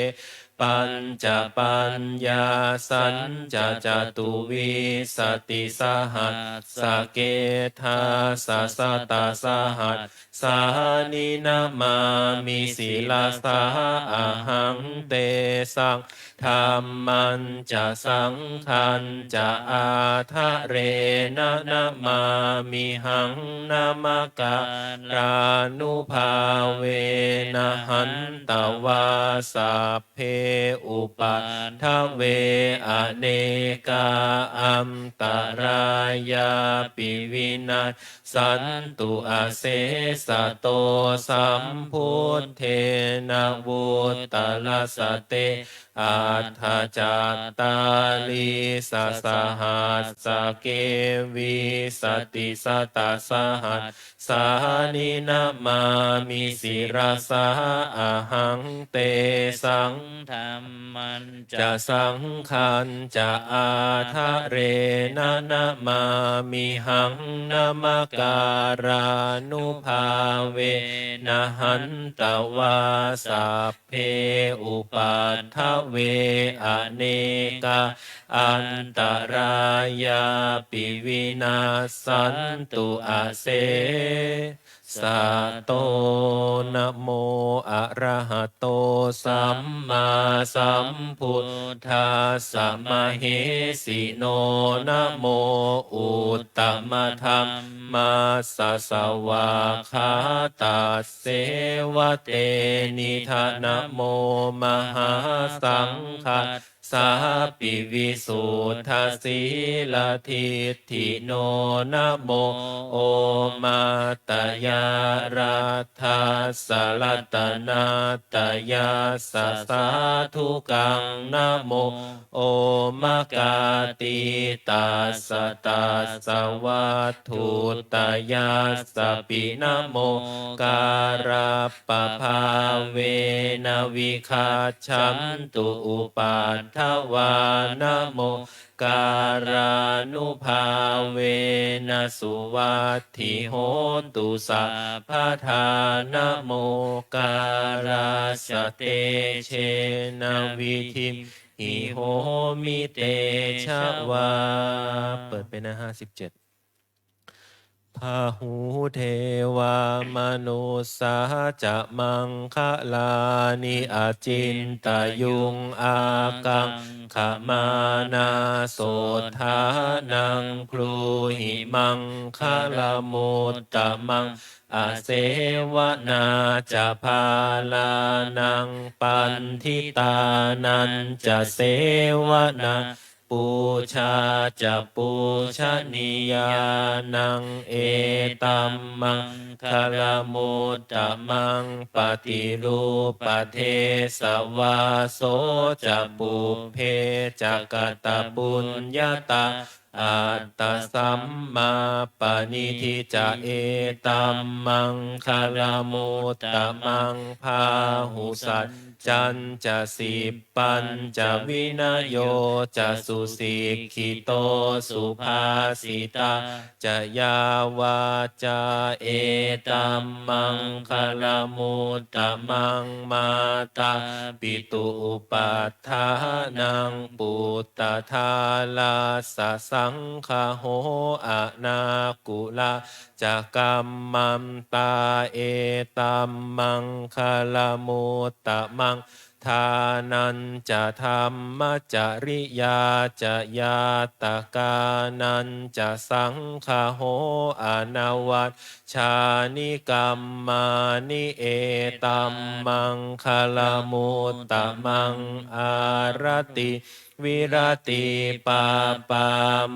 pañcapaññāsañca catuvīsatisahassake dasasatasahassāni namāmi sirasā ahaṃ. Tesaṃ dhammañca saṅghañca ādarena namāmihaṃ. Namakārānubhāvena hantvā sab be upaddave anekā antarāyāpi vinassantu asesato. Sambuddhe navuttarasate aṭṭhacattāḷīsasahassake vīsatisatasahassāni namāmi sirasā ahaṃ. Tesaṃ dhammañca saṅghañca ādarena namāmihaṃ. Namakārānubhāvena hantvā sabbe upaddave anekā antarāyāpi vinassantu ase Sato namo arahato sammāsambuddhassa mahesino, namo uttamadhammassa svākkhātasseva tenidha, namo mahāsaṅghassāpi visuddhasīladiṭṭhino, namo omātyāraddhassa ratanattayassa sādhukaṃ, namo omakātītassa tassa vatthuttayassapi, namokārappabhāvena vigacchantu upaddavā, namokārānubhāvena suvatthi hotu sabbadā, namokārassa tejena vidhimhi homi tejavā. เปิดไปหน้าห้าสิบเจ็ด Bahū devā manussā ca maṅgalāni acintayuṃ, ākaṅkhamānā sotthānaṃ brūhi maṅgalamuttamaṃ. Asevanā ca bālānaṃ, paṇḍitānañca sevanā, pūjā ca pūjanīyānaṃ, etam maṅgalamuttamaṃ. Paṭirūpadesavāso ca, pubbe ca katapuññatā, attasammāpaṇidhi ca, etam maṅgalamuttamaṃ. Bāhusaccañca sippañca, vinayo ca susikkhito, subhāsitā ca yā vācā, etam maṅgalamuttamaṃ. Mātāpituupaṭṭhānaṃ, puttadārassa saṅgaho, anākulā ca kammantā, etam maṅgalamuttamaṃ. Dānañca dhammacariyā ca, ñātakānañca saṅgaho, anavajjāni kammāni, etam maṅgalamuttamaṃ. Āratī viratī pāpā,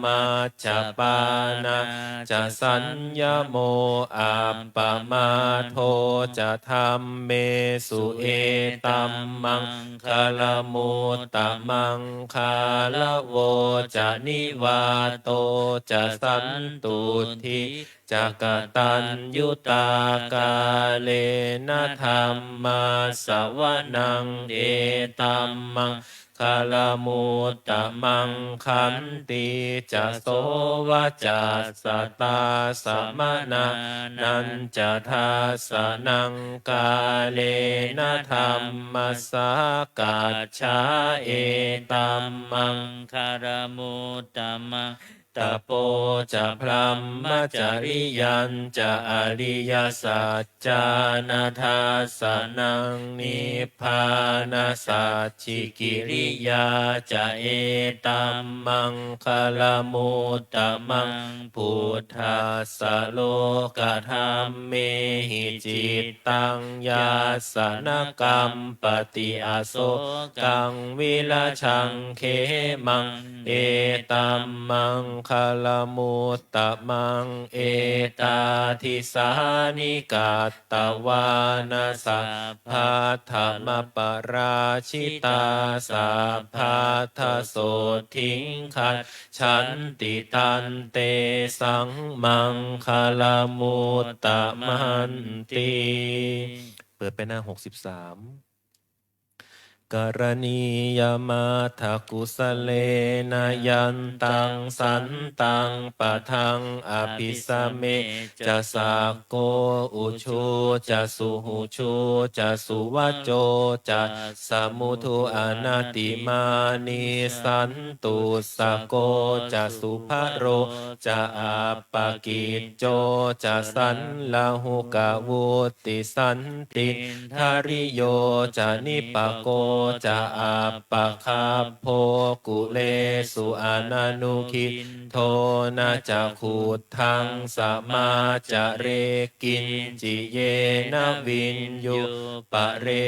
majjapānā ca saññamo, appamādo ca dhammesu, etam maṅgalamuttamaṃ. Gāravo ca nivāto ca, santuṭṭhī ca kataññutā, kālena dhammassavanaṃ, etam maṅgalamuttamaṃ. Khantī ca sovacassatā, samaṇānañca dassanaṃ, kālena dhammasākacchā, etam maṅgalamuttamaṃ. Tapo ca brahmacariyañca, ariyasaccāna dassanaṃ, nibbānasacchikiriyā ca, etam maṅgalamuttamaṃ. Phuṭṭhassa lokadhammehi, cittaṃ yassa na kampati, asokaṃ virajaṃ khemaṃ, etam maṅgalamuttamaṃ. Etādisāni katvāna, sabbatthamaparājitā, sabbattha sotthiṃ gacchanti, tan tesaṃ maṅgalamuttamanti. เปิดไปหน้าหกสิบสาม Karaṇīyamatthakusalena yantaṃ santaṃ padaṃ abhisamecca, sakko ujū ca suhujū ca suvaco cassa mudu anatimānī, santussako ca subharo ca appakicco ca sallahukavutti, santindriyo ca nipako ca appagabbho kulesu ananugiddho. Na ca khuddaṃ samācare kiñci yena viññū pare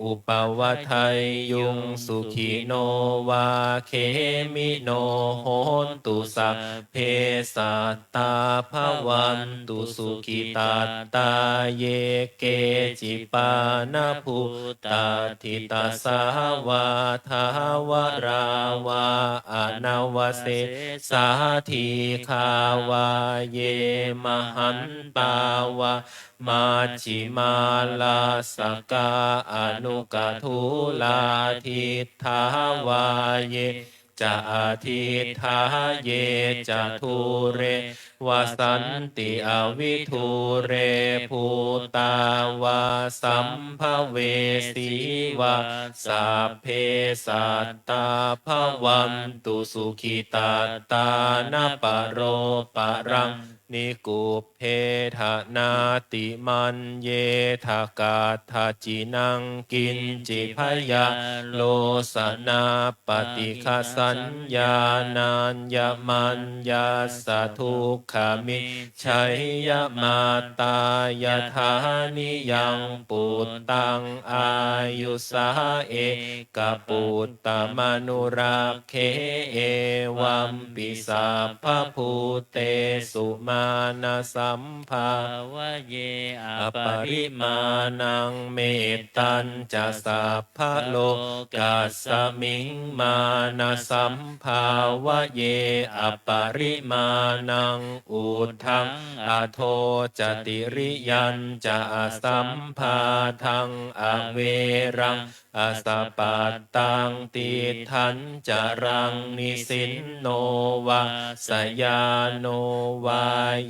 upavadeyyuṃ. Sukhino vā khemino hontu, sabbe sattā bhavantu sukhitattā. Ye keci pāṇabhūtatthi, tasā vā thāvarā vā anavasesā, dīghā vā ye mahantā vā majjhimā rassakā aṇukathūlā, diṭṭhā vā ye ca adiṭṭhā, ye ca dūre vasanti avidūre, bhūtā vā sambhavesī vā, sabbe sattā bhavantu sukhitattā. Na paro paraṃ nikubbetha, nātimaññetha katthaci naṃ kiñci, byārosanā paṭighasaññā, nāññamaññassa dukkhamiccheyya. Mātā yathā niyaṃ puttaṃ āyusā ekaputtamanurakkhe, evampi sabbabhūtesu mānasambhāvaye aparimāṇaṃ. Mettañca sabbalokasmiṃ mānasambhāvaye aparimāṇaṃ, uddhaṃ adho ca tiriyañca asambādhaṃ averaṃ asapattaṃ. Tiṭṭhañcaraṃ nisinno vā sayāno vā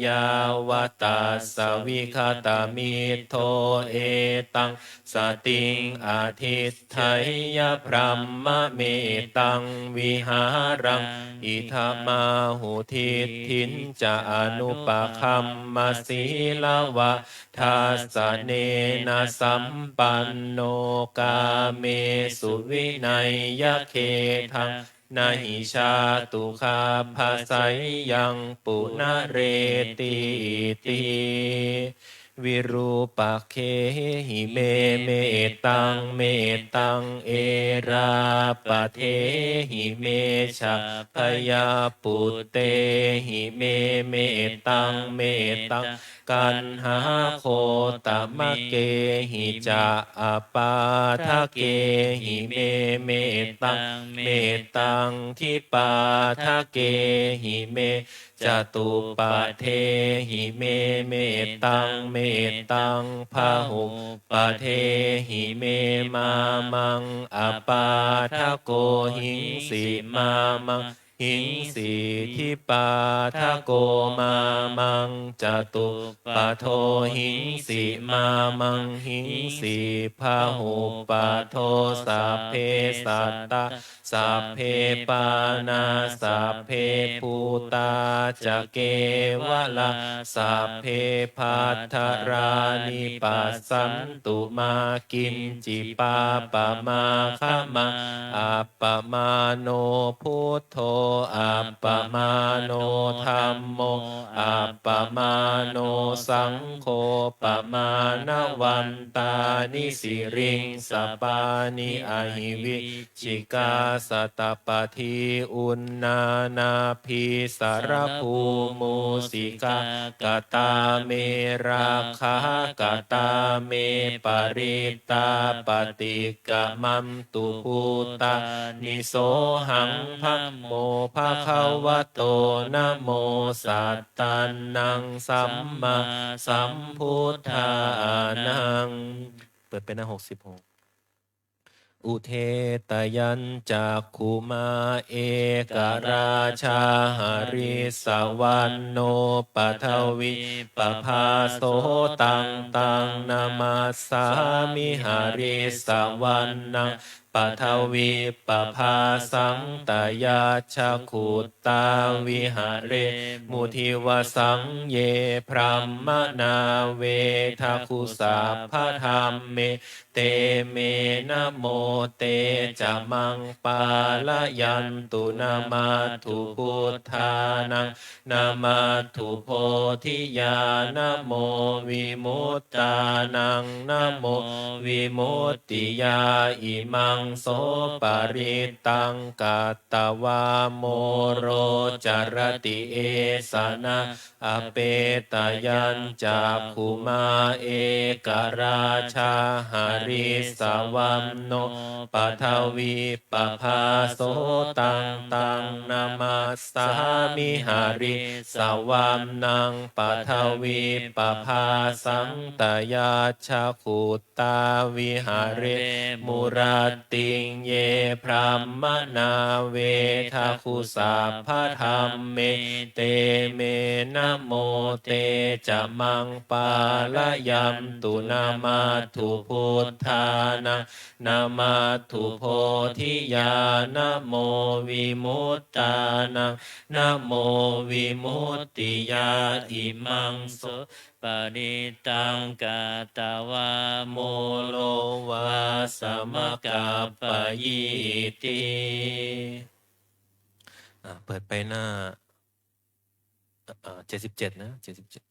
yāvatassa vigatamiddho, etaṃ satiṃ adhiṭṭheyya brahmametaṃ vihāraṃ idhamāhu. Diṭṭhiñca anupagamma sīlavā dassanena sampanno, kāmesu vineyya gedhaṃ na hi jātu gabbhaseyyaṃ punaretīti. Virūpakkhehi me mettaṃ, mettaṃ erāpathehi me ca, bhayaputtehi me mettaṃ, mettaṃ kaṇhāgotamakkehi ca, apādakehi me mettaṃ, mettaṃ dvipādakehi me, catuppadehi me mettaṃ, mettaṃ bahuppadehi me, mā maṃ apādako hingsi, mā maṃ hingsi dvipādako, mā maṃ catuppado hingsi, mā maṃ hingsi bahuppado. Sabbe sattā sabbe pāṇā sabbe bhūtā ca kevalā, sabbe bhadrāni passantu mā kiñci pāpamāgamā. Appamāṇo buddho, appamāṇo dhammo, appamāṇo saṅgho, pamāṇavantāni siriṃsapāni, ahi vicchikā satapadī uṇṇānābhī sarabū mūsikā. Katā me rakkhā, katā me parittā, paṭikkamantu bhūtāni, sohaṃ dhammo bhagavato, namo sattannaṃ sammāsambuddhānaṃ. เปิดเป็นหน้า หกสิบหก Udetayañcakkhumā ekarājā harissavaṇṇo paṭhavippabhāso, taṃ taṃ namassāmi harissavaṇṇaṃ paṭhavippabhāsaṃ. Tayajja guttā viharemu divasaṃ ye brāhmaṇā vedagu sabbadhamme, te me namo te ca maṃ pālayantu. Namatthu buddhānaṃ namatthu bodhiyā namo vimuttānaṃ namo vimuttiyā. Imaṃ so parittaṃ katvā moro carati esanā. Apetayañcakkhumā ekarājā harissavaṇṇo paṭhavippabhāso, taṃ taṃ namassāmi harissavaṇṇaṃ paṭhavippabhāsaṃ. Tayajja guttā viharemu rattiṃ ye brāhmaṇā vedagu sabbadhamme, te me namo te ca maṃ pālayantu. Namatthu buddhānaṃ namatthu bodhiyā namo vimuttānaṃ namo vimuttiyā. Imaṃ so parittaṃ katvā moro vāsamakappayīti. อ่า เปิดไปหน้า อ่า เจ็ดสิบเจ็ด นะ เจ็ดสิบเจ็ด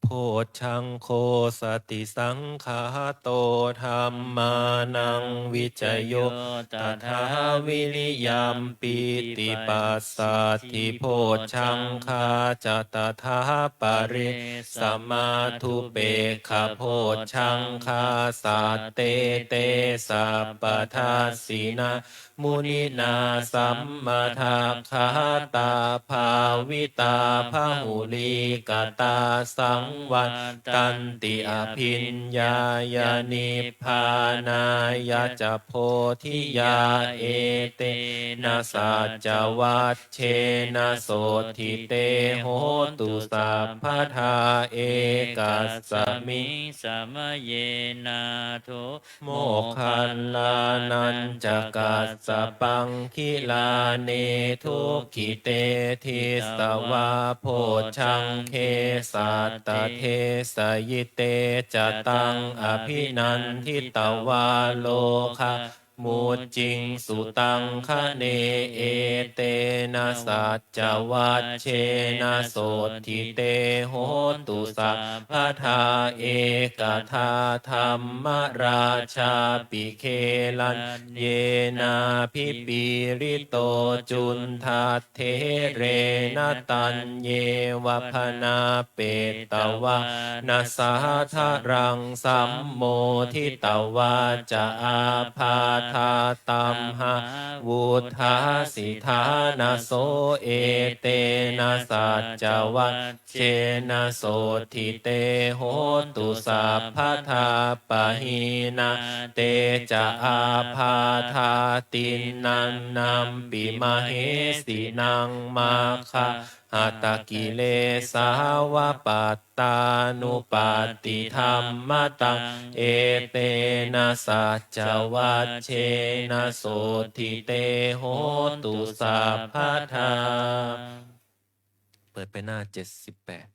Bojjhaṅgo satisaṅkhāto dhammānaṃ vicayo tathā viriyampīti passaddhi bojjhaṅgā ca tathā pare samādhupekkhabojjhaṅgā sattete sabbadassinā muninā sammadakkhātā bhāvitā bahulīkatā saṃvattanti abhiññāya nibbānāya ca bodhiyā. Etena saccavajjena sotthi te hotu sabbadā. Ekasmiṃ samaye nātho moggallānañca kassapaṃ gilāne dukkhite disvā bojjhaṅge satta desayi. Te ca taṃ abhinanditvā rogā mucciṃsu taṅkhaṇe. Etena saccavajjena sotthi te hotu sabbadā. Ekadā dhammarājāpi gelaññenābhipīḷito cundattherena taññeva bhaṇāpetvāna sādaraṃ sammoditvā ca ābādhā tamhā vuṭṭhāsi ṭhānaso. Etena saccavajjena sotthi te hotu sabbadā. Pahīnā te ca ābādhā tiṇṇannampi mahesinaṃ maggā hatakilesā va pattānuppattidhammataṃ. Etena saccavajjena sotthi te hotu sabbadā. เปิดไปหน้า เจ็ดสิบแปด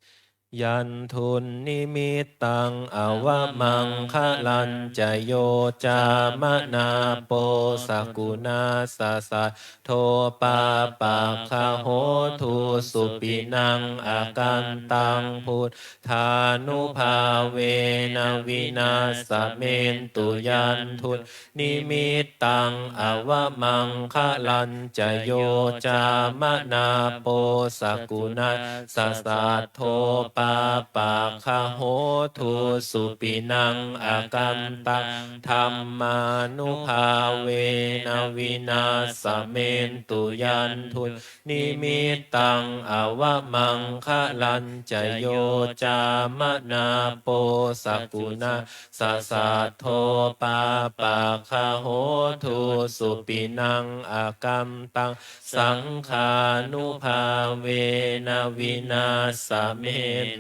Yandunnimittaṃ avamaṅgalañca yo cāmanāpo sakuṇassa sad do pāpaggaho dussupinaṃ akantaṃ buddhānubhāvena vināsamentu. Yandunnimittaṃ avamaṅgalañca yo cāmanāpo sakuṇassa saddo pāpaggaho dussupinaṃ akantaṃ dhammānubhāvena vināsamentu. Yandunnimittaṃ avamaṅgalañca yo cāmanāpo sakuṇassa saddo pāpaggaho dussupinaṃ akantaṃ saṅghānubhāvena vināsamentu.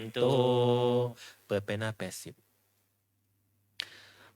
เปิดไปหน้าแปดสิบ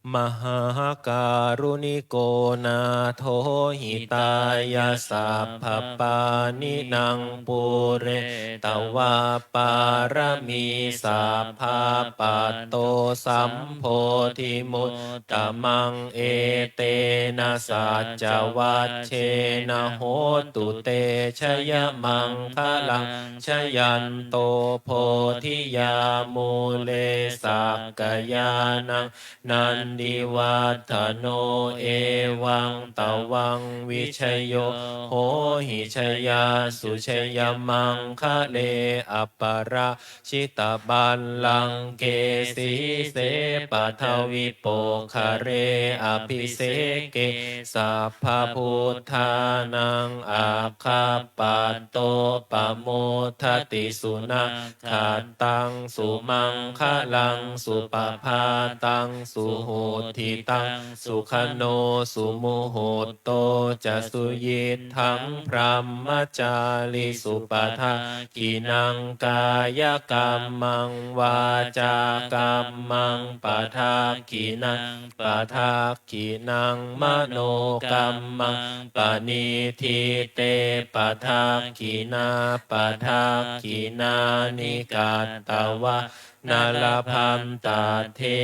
Mahākāruṇiko nātho hitāya sabbapāṇinaṃ pūretvā pāramī sabbā patto sambodhimuttamaṃ etena saccavajjena hotu te jayamaṅgalaṃ. Jayanto bodhiyā mūle sakyānaṃ nandivaḍḍhano evaṃ tvaṃ vijayo hohi jayassu jayamaṅgale aparā jitapallaṅke sīse paṭhavipokkhare abhiseke sabbabuddhānaṃ aggappatto pamodati. Sunakkhattaṃ sumaṅgalaṃ supabhātaṃ suhuṭṭhitaṃ sukhaṇo sumuhutto ca suyiṭṭhaṃ brahmacārisu. Padakkhiṇaṃ kāyakammaṃ vācākammaṃ padakkhiṇaṃ padakkhiṇaṃ manokammaṃ paṇidhī te padakkhiṇā padakkhiṇāni katvāna labhantatthe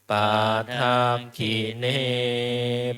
padakkhiṇe.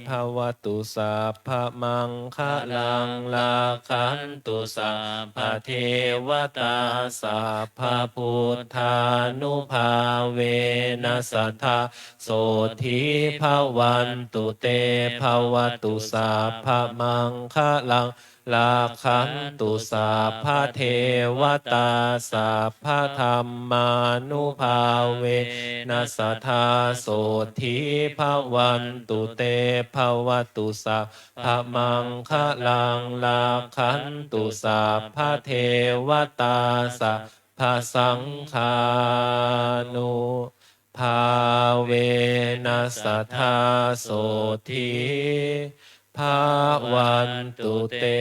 Bhavatu sabbamaṅgalaṃ rakkhantu sabbadevatā sabbabuddhānubhāvena sadā sotthī bhavantu te. Bhavatu sabbamaṅgalaṃ rakkhantu sabbadevatā sabbadhammānubhāvena sadā sotthī bhavantu te. Bhavatu sabbamaṅgalaṃ rakkhantu sabbadevatā sabbasaṅghānubhāvena sadā sotthī bhavantu te.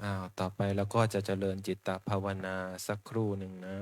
อ้าว ต่อไปเราก็จะเจริญจิตตภาวนาสักครู่หนึ่งนะ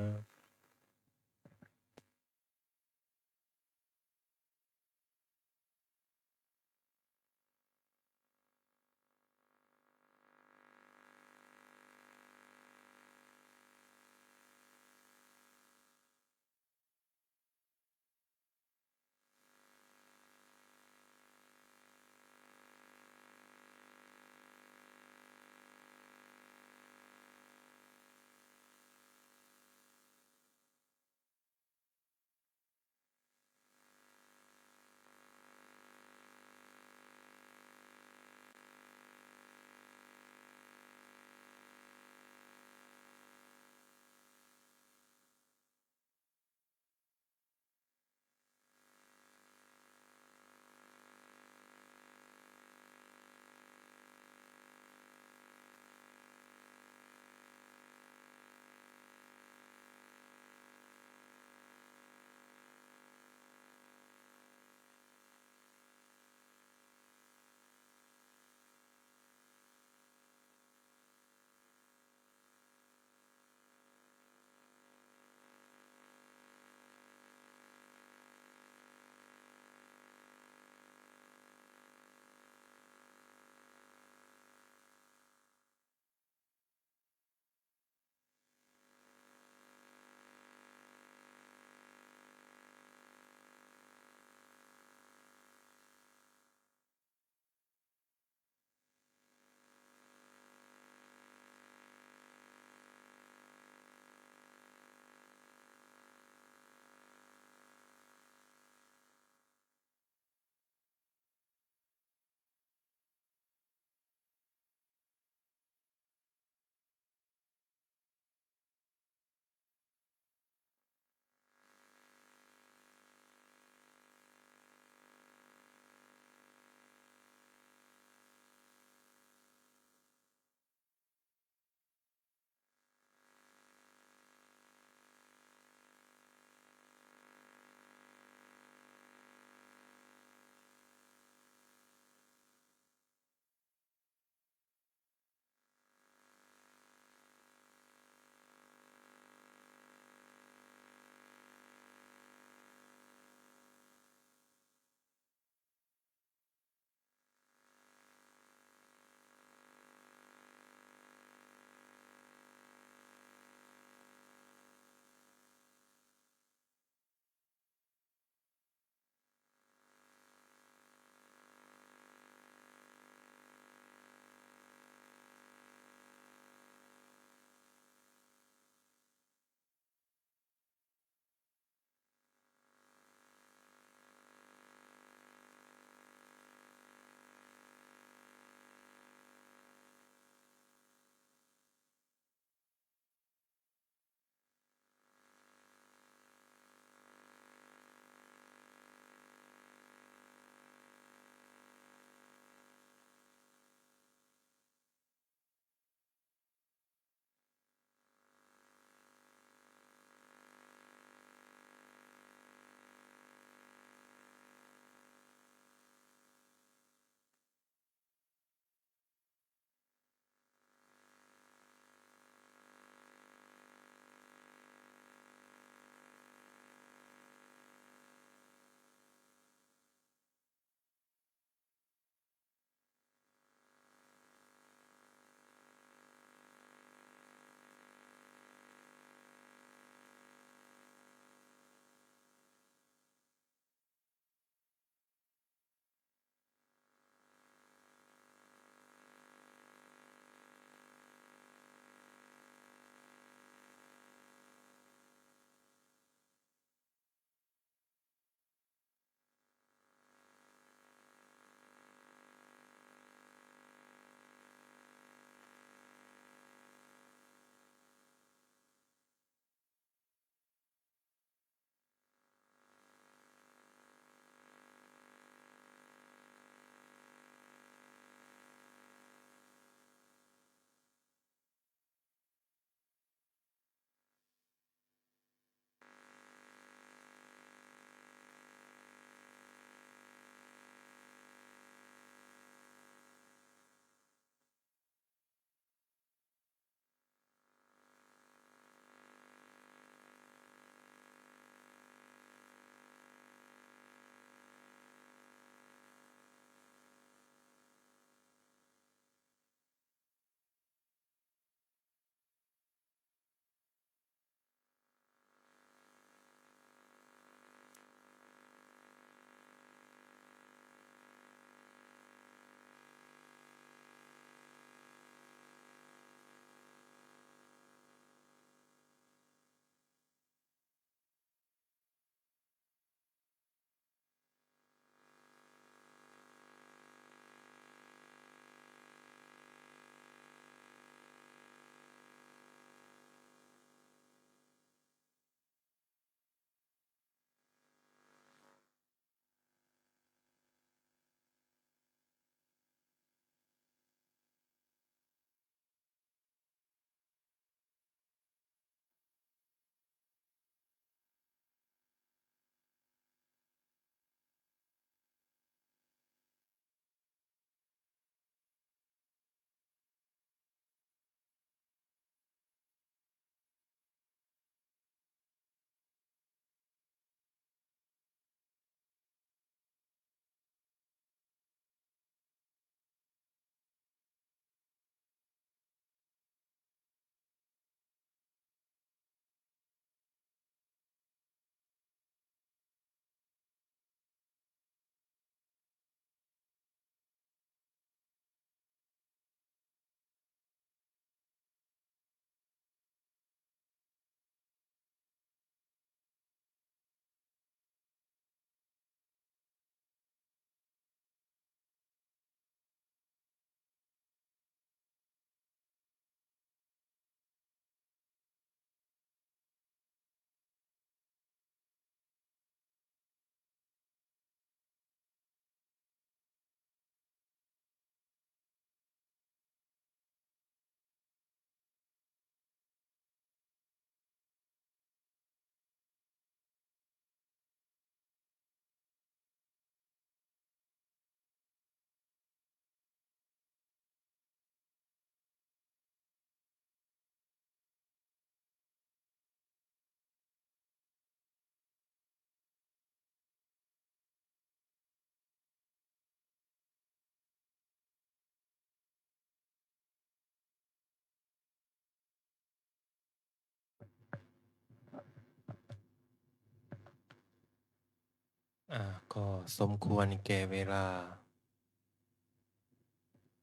อ่า ก็สมควรแก่เวลา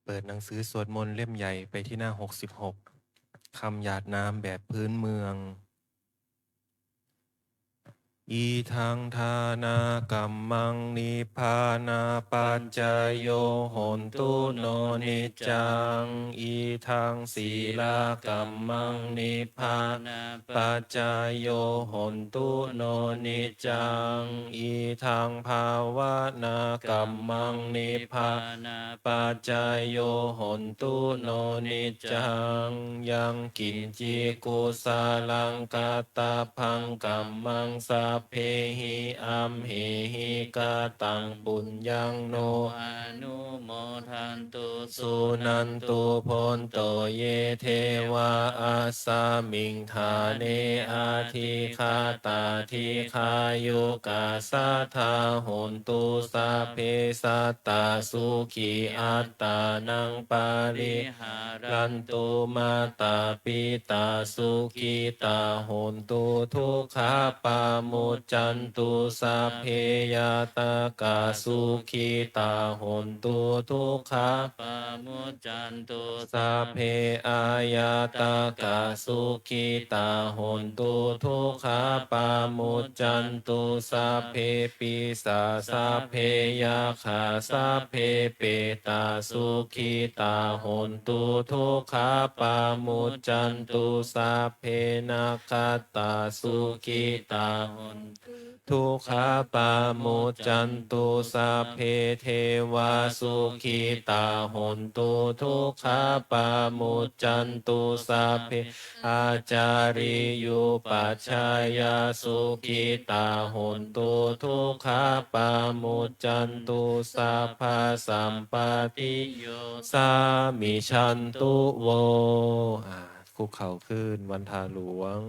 เปิดหนังสือสวดมนต์เล่มใหญ่ไปที่หน้า หกสิบหก คำหยาดน้ำแบบพื้นเมือง Idaṃ dānakammaṃ nibbānapaccayo hontu no niccaṃ. Idaṃ sīlakammaṃ nibbānapaccayo hontu no niccaṃ. Idaṃ bhāvanākammaṃ nibbānapaccayo hontu no niccaṃ. Yaṃ kiñci kusalaṃ kattabbaṃ kammaṃ sabbehi amhehi kataṃ puññaṃ no anumodantu suṇantu bhonto ye devā asmiṃ ṭhāne adhigatā dīghāyukā sadā hontu. Sabbe sattā sukhī attānaṃ pariharantu. Mātā pitā sukhitā hontu dukkhā pamuccantu. Sabbe ñātakā sukhitā hontu dukkhā pamuccantu. Sabbe aññātakā sukhitā hontu dukkhā pamuccantu. Sabbe pisā sabbe yakkhā sabbe petā sukhitā hontu dukkhā pamuccantu. Sabbe nakkhattā sukhitā hontu dukkhā pamuccantu. Sabbe devā sukhitā hontu dukkhā pamuccantu. Sabbe ācariyupajjhāyā sukhitā hontu dukkhā pamuccantu. Sabbasampattiyo samijjhantu vo. อ่า คุกเข่าขึ้น วันทาหลวง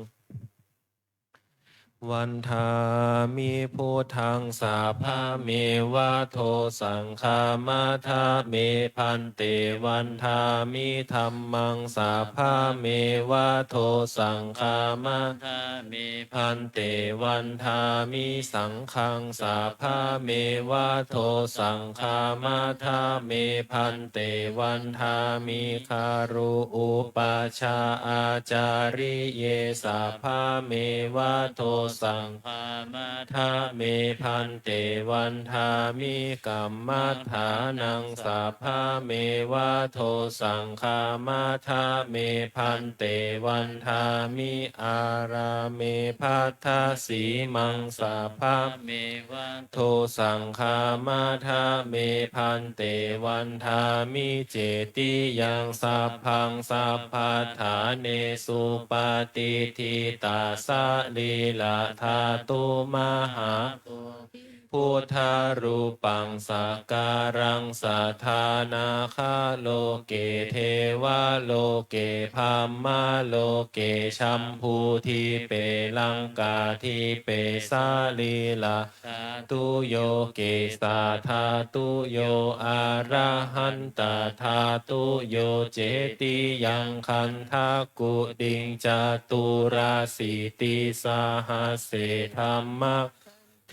Vandāmi buddhaṃ sabbameva dosaṃ khamatha me bhante. Vandāmi dhammaṃ sabbameva dosaṃ khamatha me bhante. Vandāmi saṅghaṃ sabbameva dosaṃ khamatha me bhante. Vandāmi guru upajjhā ācariye sabbameva dosaṃ khamatha me bhante. Vandāmi kammaṭṭhānaṃ sabbameva dosaṃ khamatha me bhante. Vandāmi ārāme bhaddasīmaṃ sabbameva dosaṃ khamatha me bhante. Vandāmi cetiyaṃ sabbaṃ sabbaṭṭhānesu patiṭṭhitā sarīradhātu mahābodhi buddharūpaṃ sakāraṃ sadā nāgaloke devaloke brahmaloke jambudīpe laṅkādīpe sarīradhātuyo kesādhātuyo arahantathātuyo cetiyaṃ gandhakuṭiṃ caturāsītisahasсе dhamma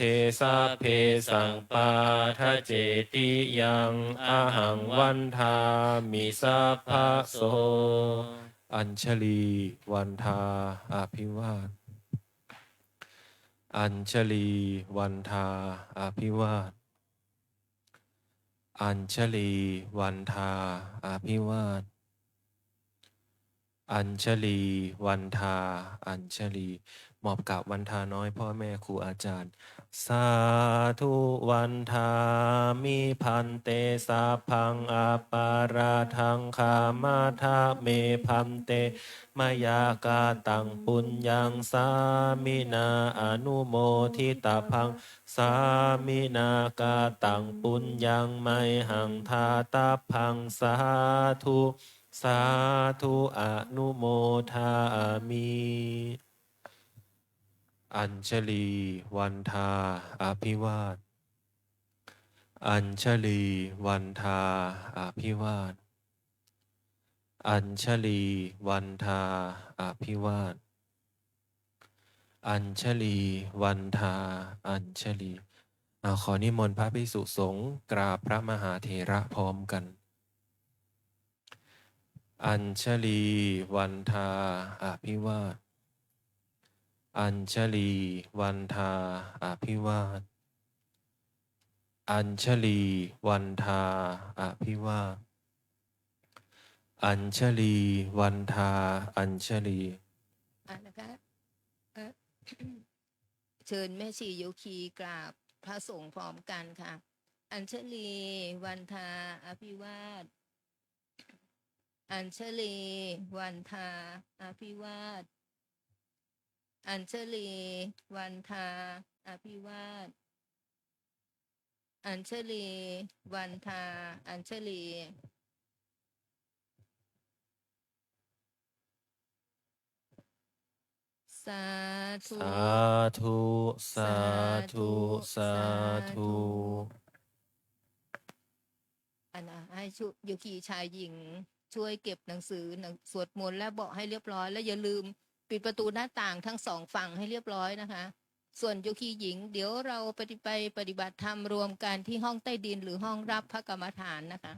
gandhe sabbesaṃ paṭicetiyaṃ ahaṃ vandāmi sabbaso. Añjalī vandā abhivād. Añjalī vandā abhivād. Añjalī vandā abhivād. Añjalī vandā añjalī. มอบกราบวันทาน้อยพ่อแม่ครูอาจารย์ Sādhu vandāmi bhante, sabbaṃ aparādhaṃ khamatha me bhante, mayā kataṃ puññaṃ sāminā anumoditabbaṃ, sāminā kataṃ puññaṃ mayhaṃ dātabbaṃ. Sādhu sādhu anumodāmi. Añjalī vandā abhivād. Añjalī vandā abhivād. Añjalī vandā abhivād. Añjalī vandā añjalī. เอาขอนิมนต์พระภิกษุสงฆ์กราบพระมหาเถระพร้อมกัน Añjalī vandā abhivād. Añjalī vandā abhivād. Añjalī vandā abhivād. Añjalī vandā añjalī. อ่ะนะคะ เอ่อ เชิญแม่ชีโยคีกราบพระสงฆ์พร้อมกันค่ะ Añjalī vandā abhivād. Añjalī vandā abhivād. Añjalī vandā abhivād. Añjalī vandā añjalī. Sādhu. Sādhu, sādhu, sādhu. อันนะ ให้ชุ- โยคีชายหญิงช่วยเก็บหนังสือ หนัง- สวดมนต์และเบาะให้เรียบร้อย และอย่าลืมปิดประตูหน้าต่างทั้งสองฝั่งให้เรียบร้อยนะคะ ส่วนโยคีหญิง เดี๋ยวเราปฏิ- ไปปฏิบัติธรรมรวมกันที่ห้องใต้ดินหรือห้องรับพระกรรมฐานนะคะ